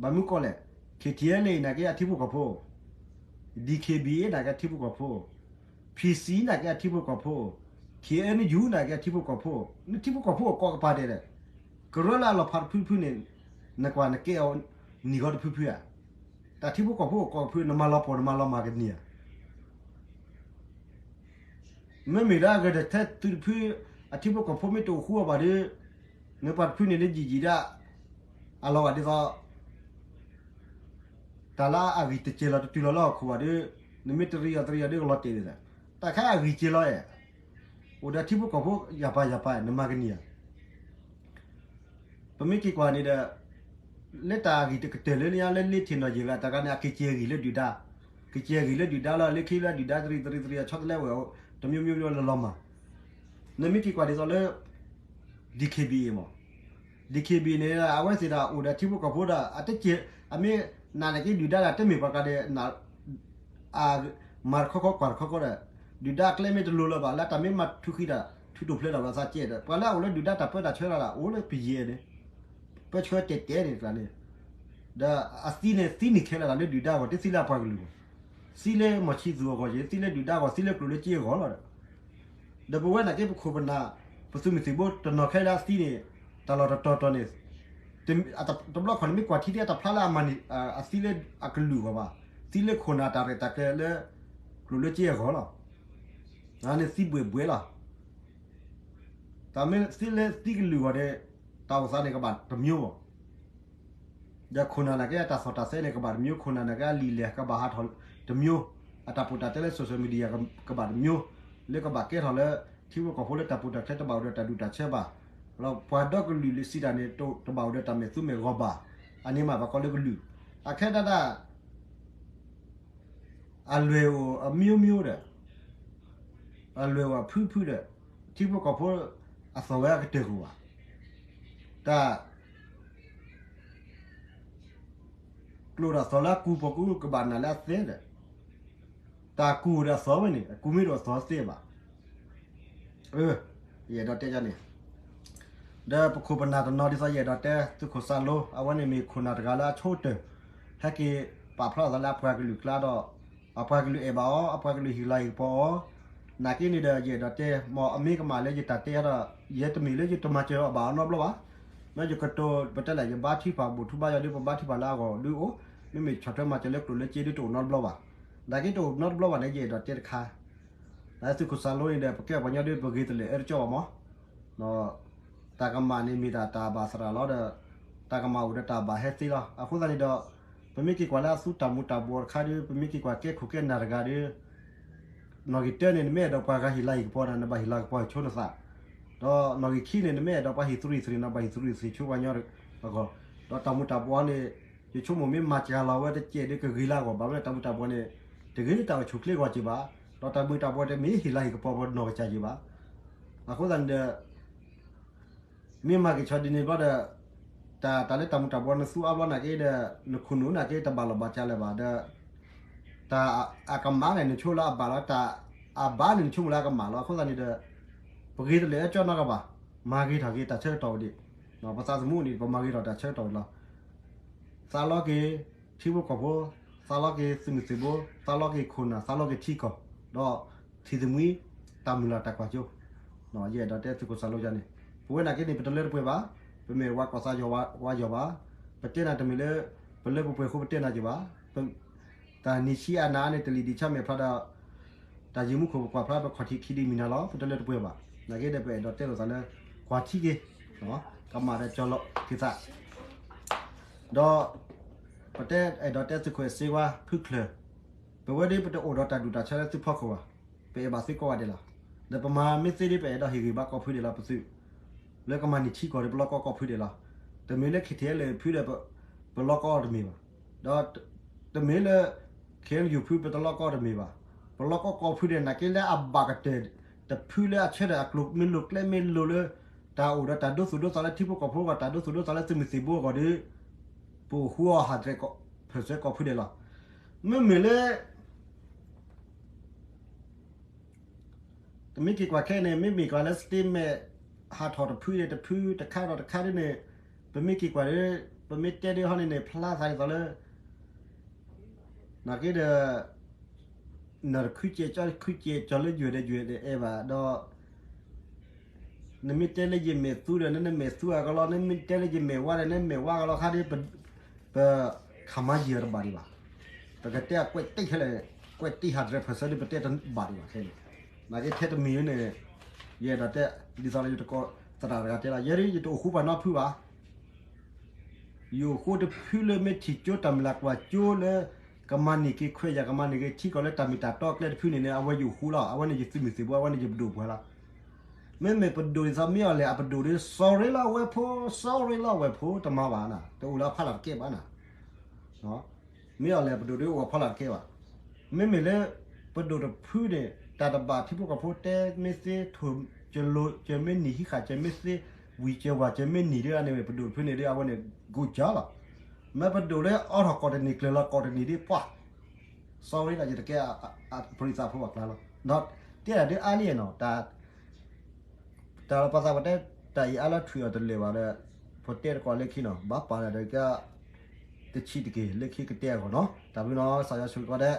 ဘၣ်မနုၤကိးလဲၣ်, KTLA နာ်က့အထံဖိကီၢ်ဖိ, DKBA နာ်က့အထံဖိကီၢ်ဖိ, PC နာ်က့အထံဖိကီၢ်ဖိ, KNU နာ်က့အထံဖိကီၢ်ဖိ, နထံဖိကီၢ်ဖိအကိးကပၤဒဲးလဲၣ်. ကရၢလၢအလီၤဖးတဖုတဖုန့ၣ် နကွၢ်နကဲအီၤနံၣ်ဂီၤတဖုဖုဧါ. တၢ်ထံဖိကီၢ်ဖိအကိးဖု နမၤလီၤပှီၢ်နမၤလီၤမၢ်ကန့ၢ်ဧါ. မ့မ့ၢ်ဒၣ်အဂ့ၤဒီးထဲသုးတဖု အထံဖိကီၢ်ဖိမ့ၢ်တအိၣ်ဃူအီၤဘၣ်ဒီး နပှၤတဖုန့ၣ်လၢယံာ်ယံာ်ဒၣ် အလီၤဂာ်ဒ်သိး တၢ်လၢအဂံၢ်တစဲးလီၤတတုၤလီၤလၢဟီၣ်ခိၣ်ဘၣ်ဒီး နမ့ၢ်တရံးအီၤတရံးအီၤဒီးကလီၤတဲာ်န့ၣ်, တၢ်ခဲအဂံၢ်စဲးလီၤအဲၣ်, အိၣ်ဒီးထံဖိကီၢ်ဖိယၢ်ပၤယၢ်ပၤ နမၤကနံၤဧါ. ပမ့ၢ်က့ၤကွၢ်န့ၣ်ဒီး လၢတၢ်ဂ့ၢ်တကတၢၢ်လၢညါလၢလ့ထံၣ်နီၢ်ယံာ်လၢတၢ်ဂၤန့ၣ် အက့ၤစဲးဂံၢ်လၢဒုၣ်ဒါ, က့ၤစဲးဂံၢ်လၢဒုၣ်ဒါလီၤ လၢခံလၢဒုၣ်ဒါတရံးတရံးတရံး အဆီတလဲဝဲ တမျိုးမျိုးလၢလီၤမၢ်. နမ့ၢ်က့ၤကွၢ်ဒ်သိးလၢ DKBA မး, DKBA န့ၣ် အဝဲသ့ၣ်တၢ်အိၣ်ဒီးထံဖိကီၢ်ဖိဒီး အတက့ၢ် အမ့ၢ်နာ်န့ၣ်က့ဒုၣ်ဒါဒၣ်တမ့ၢ်ပှၤကဒီး မၤတခီခီကွၢ်တခီခီဒီး ဒုၣ်ဒါအကျဲမ့ၢ်တလိၤလၢၤဘၣ် လၢတၢ်မ့ၢ်မၤထူဃံတၢ် ထူတိၢ်ဖျဲးတၢ်ဘၣ်သးကဲဒီး ပှၤလၢအအိၣ်လၢဒုၣ်ဒါတၢ်ပၢတၢ်ဆှၢတၢ်ဒၣ်အိၣ်လၢပယဲၢ်န့ၣ် ပၢဆှၢတဲာ်တဲာ်န့ၣ်တၢ်န့ၣ် ဒီးအသံန့ၣ် သံန့ၢ်ခဲလၢာ်လၢဒုၣ်ဒါအဂီၢ် တသံလၢအပှၤကလုာ်အဂီၢ်, သံလၢမီၢ်ဆံသူၣ်အဂီၢ် သံလၢဒုၣ်ဒါအဂီၢ် သံလၢကျိၣ်လၢစ့အဂီၢ်လီၤဒီး ဒီးပဝဲနာ်က့ပခိၣ်ပနၢ် ပသုးမုၢ်သံၣ်ဘိတနီၤခဲလၢာ်အသံန့ၣ် တၢ်လီၢ်တတီၤတီၤန့ၣ် တဘျီခီန့ၣ်မ့ၢ်ကွၢ်ထံသ့ၣ်အတဖျါလၢအမၤန့ၣ် အသံလၢအကလုာ်အဂီၢ်ဘၣ်, သံလၢခိၣ်နၢ်တၢ်ရဲၣ်တၢ်ကျဲၤလၢ ကျိၣ်လၢစ့အဂီၢ်လီၤ. န့ၣ်သံဘှဲၣ်ဘှဲၣ်လီၤ. တၢ်မ့ၢ်သံလၢသံကလုာ်အဂီၢ်န့ၣ် တၢ်အိၣ်သးန့ၣ်ကဘၣ်တမျိုးမး ဒီးခိၣ်နၢ်နာ်က့အတၢ်သီၣ်တၢ်သဲန့ၣ် ကဘၣ်တမျိုး, ခိၣ်နၢ်နာ်က့အလံာ်လဲၢ်ကဘၣ်ဟးထီၣ်တမျိုး, အတၢ်ပီးတၢ်တဲလၢ social media ကဘၣ်တမျိုး, လၢကဘၣ်ကဲထီၣ်လၢ ထံဖိကီၢ်ဖိလၢတၢ်ပီးတၢ်တဲတဘၣ်အိၣ်ဒီးတၢ်ဒူၣ်တၢ်ဆၢဘၣ်, ဒီးပှၤဒီကလုာ်လၢစံးတၢ်န့ၣ် တဘၣ်အိၣ်ဒီးတၢ်မဲာ်သူမဲာ်ဂီၤဘၣ်, အန့ၣ်မးပှၤကိးလၢကလုာ်, အခဲဒၣ်ဒၣ် အလွဲၢ်အိၣ်အမျိုးမျိုးဒီး အလွဲၢ်အိၣ်အဖုဖုဒီး ထံဖိကီၢ်ဖိအသီၣ်ဝဲအကတၢၢ်ကအိၣ်ဘၣ်. တၢ် ကျိၣ်ဒီးသီၣ်လၢအကူပှၤကူကဘၣ်နၢ်လၢအသဲဒီး တၢ်ကူဒီးအသီၣ်ဝဲန့ၣ် အကူမ့ၢ်ဒိၣ်အသီၣ်သ့ဘၣ်. ယအဲၣ်ဒိးတဲန့ၣ် ဒီးပခိၣ်ပနၢ်တနီၤဒ်သိးယအဲၣ်ဒိးတဲ သုးခိၣ်စၢ်လိ အဝဲန့ၣ်မ့ၢ်ခိၣ်နၢ်တဂၤလၢအဆိကတၢၢ် ဟဲက့ၤပာ်ဖျါအသးလၢအပှၤကလုာ်ကျါဒီး အပှၤကလုာ်အဲၣ်ဘၣ်အီၤ အပှၤကလုာ်ဟ့ၣ်လၤဟ့ၣ်ကပီၤအီၤ, နာ်က့န့ၣ်ဒီး ယအဲၣ်ဒိးတဲ မ်အမ့ၢ်ကမၣ်လၢယတၢ်တဲအါဒီး ယဲတမ့ၢ်လၢယတမၤစၢၤအီၤဘၣ်အီၤနီတဘျီဘၣ်. မ့ၢ်ယကတိၤပတဲလဲၣ် ယဘါထုကဖၣ်ဘူးထုကဖၣ်ယီၤဒီး ပဘါထုကဖၣ်လၢအဂီၢ်ဒုအိၣ်, မ့မ့ၢ်ဆီၣ်ထွဲမၤစၢၤလၢကျိၣ်လၢစ့ဒုတအိၣ်နီတဘျီဘၣ်. နာ်က့တအိၣ်နီတဘျီဘၣ်န့ၣ် ယအဲၣ်ဒိးတဲတခါ လၢသုးခိၣ်စၢ်လိန့ၣ်ဒီး ပကဲပှၤကညီဒီး ပဂ့ၤတလၢာ်အၢတကၠီဘၣ်မး တၢ်ကမၣ်န့ၣ်မ့ၢ်တၢ်တၢ်ဘၣ်သရၣ်လီၤဒီး တၢ်ကမၣ်အိၣ်ဒီးတၢ်ဘၣ်ဟဲသ့လီၤ. အဃိသတးန့ၣ်ဒီး ပမ့ၢ်က့ၤကွၢ်လၢအသူတၢ်မူၤတၢ်ဘှီးတခါဒီး ပမ့ၢ်က့ၤကွၢ်ကဲခိၣ်ကဲနၢ်တဂၤဒီး နီၣ်ဂံၢ်တၢန့ၣ် နမ့ၢ်အဲၣ်ဒိးပှၤဂၤဟ့ၣ်လၤဟ့ၣ်ကပီၤနၤ နဘၣ်ဟ့ၣ်လၤကပီၤဟ့ၣ်ဆိနသး, ဒီးနီၣ်ဂံၢ်ခံန့ၣ် နမ့ၢ်အဲၣ်ဒိးပှၤဟ့ၣ်သရံၣ်သရံၣ်နၤ ဘၣ်ဟ့ၣ်သရံၣ်သရံၣ်ဆိပှၤကညီအဂီၢ်, ဒီးတၢ်မူၤတၢ်ဘှီးန့ၣ် ယဆိကမိၣ်မ့ၢ်မၤစှၤလီၤဝဲတကဲးဒီးကဂ့ၤလၢအဂီၢ် ဘၣ်မနုၤတၢ်မူၤတၢ်ဘှီးန့ၣ် တဂ့ၤလၢတၢ်အိၣ်ဆူၣ်အိၣ်ချ့အဂီၢ်က့ၤဘၣ်, ဒီးတၢ်မူၤတၢ်ဘှီးတမ့ၢ်ဟ့ၣ်လၤဟ့ၣ်ကပီၤပနီၢ်ကစၢ်က့ၤဘၣ်. အဃိသတးန့ၣ်ဒီး မ့ၢ်မၤက့ၤဆီဒ်န့ၣ်ဘျီဒီး တၢ် တၢ်လၢတၢ်မူၤတၢ်ဘှီးနသူအါဘျီနာ်က့ဒီး နခိၣ်နူာ်နာ်က့တဘၣ်လီၢ်ဘၣ်စးလၢၤဘၣ်ဒီး တၢ်အကမၣ်န့ၣ် နဆိကမိၣ်လၢအဘၣ်လီၤ, တၢ်အဘၣ်န့ၣ် နဆိကမိၣ်လၢအကမၣ်လီၤ. အဃိသတးန့ၣ်ဒီး ပဂ့ၤတလၢာ်အၢကၠီနီတဂၤဘၣ်, မၤဂ့ၤထီၣ်က့ၤတၢ်ဆၢကတီၢ်ဝဲဒၣ်, ပသးသမူန့ၣ် ပမၤဂ့ၤထီၣ်တၢ်ဆၢကတီၢ်ဝဲဒၣ်လီၤ. သးလီက့ၤ ထံဖိကီၢ်ဖိ, သးလီက့ၤသုးမုၢ်သံၣ်ဘိ, သးလီက့ၤခိၣ်နၢ်, သးလီက့ၤထံကီၢ်, ဒီးထံၣ်သမှံ တၢ်မုၢ်လၢ်တၢ်ကွၢ်စိ, ယအဲၣ်ဒိးတဲသုးခိၣ်စၢ်လိယၤန့ၣ်, ပဝဲနာ်က့န့ၣ် ပတလၢတပှဲၤဘၣ်, ပမ့ၢ်ဝါကီၢ်သးယီၤဝါယီၤဘၣ်, ပတဲနၤတမ့ၢ်လၢ ပလၢပပှဲၤအဃိပတဲနၤက့ၤဘၣ်, တၢ်နံၤဆံးအနၤန့ၣ် တလံၤဒံးဆါမဲာ်ဖျါဒီး တၢ်ယံၤမူခိၣ်ပကွၢ်ဖျါ ပခီၣ်ထံးခံဒံးမံၤနၤလီၤ, ပတလၢတပှဲၤဘၣ်. နာ်က့ဒီး ပအဲၣ်ဒိးတဲလိာ်သးလၢ ကွၢ်ထံက့ၤ, ကမၣ်ဒီးကၠီလီၤက့ၤသး ဒီး ပတဲအဲၣ်ဒိးတဲသုးခိၣ်အဲၣ်စ့ဝါဖုချၢၣ်, ပဝဲဒၣ်ပတအိၣ်ဒီးတၢ်ဒူၣ်တၢ်ဆၢလၢသုဖီခိၣ်ဘၣ်, ပအဲၣ်ဘၣ်သုကိးဂၤဒဲးလီၤ. ဒီးပမၤမ့ၢ်သ့ဒၣ် ပအဲၣ်ဒိးဟ့ၣ်ဂံၢ်ဘါကိးဖုဒဲးလီၤ. ပသုး လၢကမၤန့ၢ်ထံကီၢ်ဒီး ပလီၢ်ကီၢ်ကိးဖုဒဲးလီၤ. တမ့ၢ်လၢ ခ့ထံအဲလ် ဖုဒီး ပလီၢ်ကီၢ်တမ့ၢ်ဘၣ်, ဒီး တမ့ၢ်လၢ ခ့ၣ်အဲလ်ယူၣ် ဖု ပတလီၢ်ကီၢ်တမ့ၢ်ဘၣ်, ပလီၢ်ကီၢ်ကိးဖုဒဲး နာ်က့လၢအဘၣ်ကတၢၢ် တဖုလၢအဆၢထၢၣ်အကျိၤမ့ၢ်လိၤကျဲမ့ၢ်လိၤလၢ တၢ်အိၣ်ဒီးတၢ်ဒိသူၣ်ဒိသးလၢထံဖိကီၢ်ဖိအဂီၢ် တၢ်ဒိသူၣ်ဒိသးလၢသုးမုၢ်သံၣ်ဘိအဂီၢ်ဒီး ပအိၣ်ဃူအီၤ ဟးတရဲး ဖၢၣ်စဲကိးဖုဒဲးလီၤ. မ့မ့ၢ်လၢ ပမ့ၢ်က့ၤကွၢ်ခဲအံၤန့ၣ် မ့မ့ၢ်ကွၢ်လၢ statement ဟးထီၣ်တဖုဒီးတဖု တခါဒီးတခါဒ်န့ၣ် ပမ့ၢ်က့ၤကွၢ်ဒီး ပမ့ၢ်တဲဒ်ဟီန့ၣ်န့ၣ် ဖျါသးဒ်သိးလၢ နာ်က့ဒီး နၢ်တခုကဲး ကၠီတခုကဲး ကၠီလၢယွဲၢ်ဒီးယွဲၢ်ဒီးအဲၣ်ဘၣ်ဒီး နမ့ၢ်တဲလၢယမဲာ်သူဒီး နနမဲာ်သူအကလီ, နမ့ၢ်တဲလၢယမဲာ်ဝါဒီး နမဲာ်ဝါကလီခါဒီး ပ ခမါယံၤအတဘၣ်ဒံးဘၣ်. ပကတဲအကွဲးတံၢ်ခဲလၢာ်, ကွဲးတံၢ် hundred percent ဒီး ပတဲတဘၣ်ဒံးဘၣ်ခဲန့ၣ်. နာ်က့ထဲတမံၤန့ၣ် ယအဲၣ်ဒိးတဲ ဒ်သိးလၢယတကိးသရၣ်တဂၤတဲလီၤ, ယဲဒၣ်ယတအိၣ်ဃူပှၤနီတဖုဘၣ်. ယအိၣ်ဃိတဖုလၢမ့ၢ်ထံၣ်ကၠိတၢ်မုၢ်လၢ်ကွၢ်ကၠိလၢ ကမၤန့ၢ်က့ၤခွဲးယာ် ကမၤန့ၢ်က့ၤထံကီၢ်လၢတၢ်မ့ၢ်တၢ်တီအကျဲတဖုန့ၣ်န့ၣ် အဝဲယအိၣ်ဃိလီၤ. အဝဲန့ၣ်ယသုးမုၢ်သံၣ်ဘိ အဝဲန့ၣ်ယပဒိၣ်ပှၤလီၤ. မ့မ့ၢ်ပဒိၣ်ဒ်သိး မ့ၢ်အီၤလဲၣ်အပဒိၣ်ဒီး sorry လီၤဝဲၢ်ဖိ sorry လီၤဝဲၢ်ဖိ တမၤဘၣ်နၤ တအိၣ်လၢအဖီလာ်တကဲဘၣ်နၤ မ့ၢ်အီၤလဲၣ်ပဒိၣ်ဒီးအိၣ်အဖီလာ်တကဲဘၣ်. မ့မ့ၢ်လၢ ပဒိၣ်တဖုန့ၣ် တၢ်တဘၣ်ထံဖိကီၢ်ဖိတဲမ့ၢ်သ့ ထိၣ်ကလိၤကမ့ၢ်နံၤ ဟံးဃာ်ကမ့ၢ်သ့ ဝံၤကဝၤကမ့ၢ်နံၤဒီးန့ၣ် ပဒိၣ်တဖုန့ၣ်ဒီး အဝဲန့ၣ် good job လီၤ. မ့ၢ်ပဒိၣ်လၢအီထီၣ်ကိးတနံၤကျၢၤလီၤကိးတနံၤဒီး ပှၢ် sorry ဒီးယတကဲ ပရံးသးဖိဘၣ်ကျါလီၤ. ဒီးတဲဒၣ်ဒ်အါလံနီၤ တၢ်လၢပှၤသးပှၢ်တဲ တၢ်အံၤအါလၢထွံၣ်အီၤတလၢာ်ဘၣ်ဒီး ပတဲတကိးလၢခံနီၤ ဘၣ်ပာ်လၢဒီးက တဆံးတက့ၢ် လၢခံကတဲအဂီၢ်နီၤ တၢ်ဘျုးနီၤ စၢ်ယွၤဆိၣ်ဂ့ၤကိးဂၤဒဲး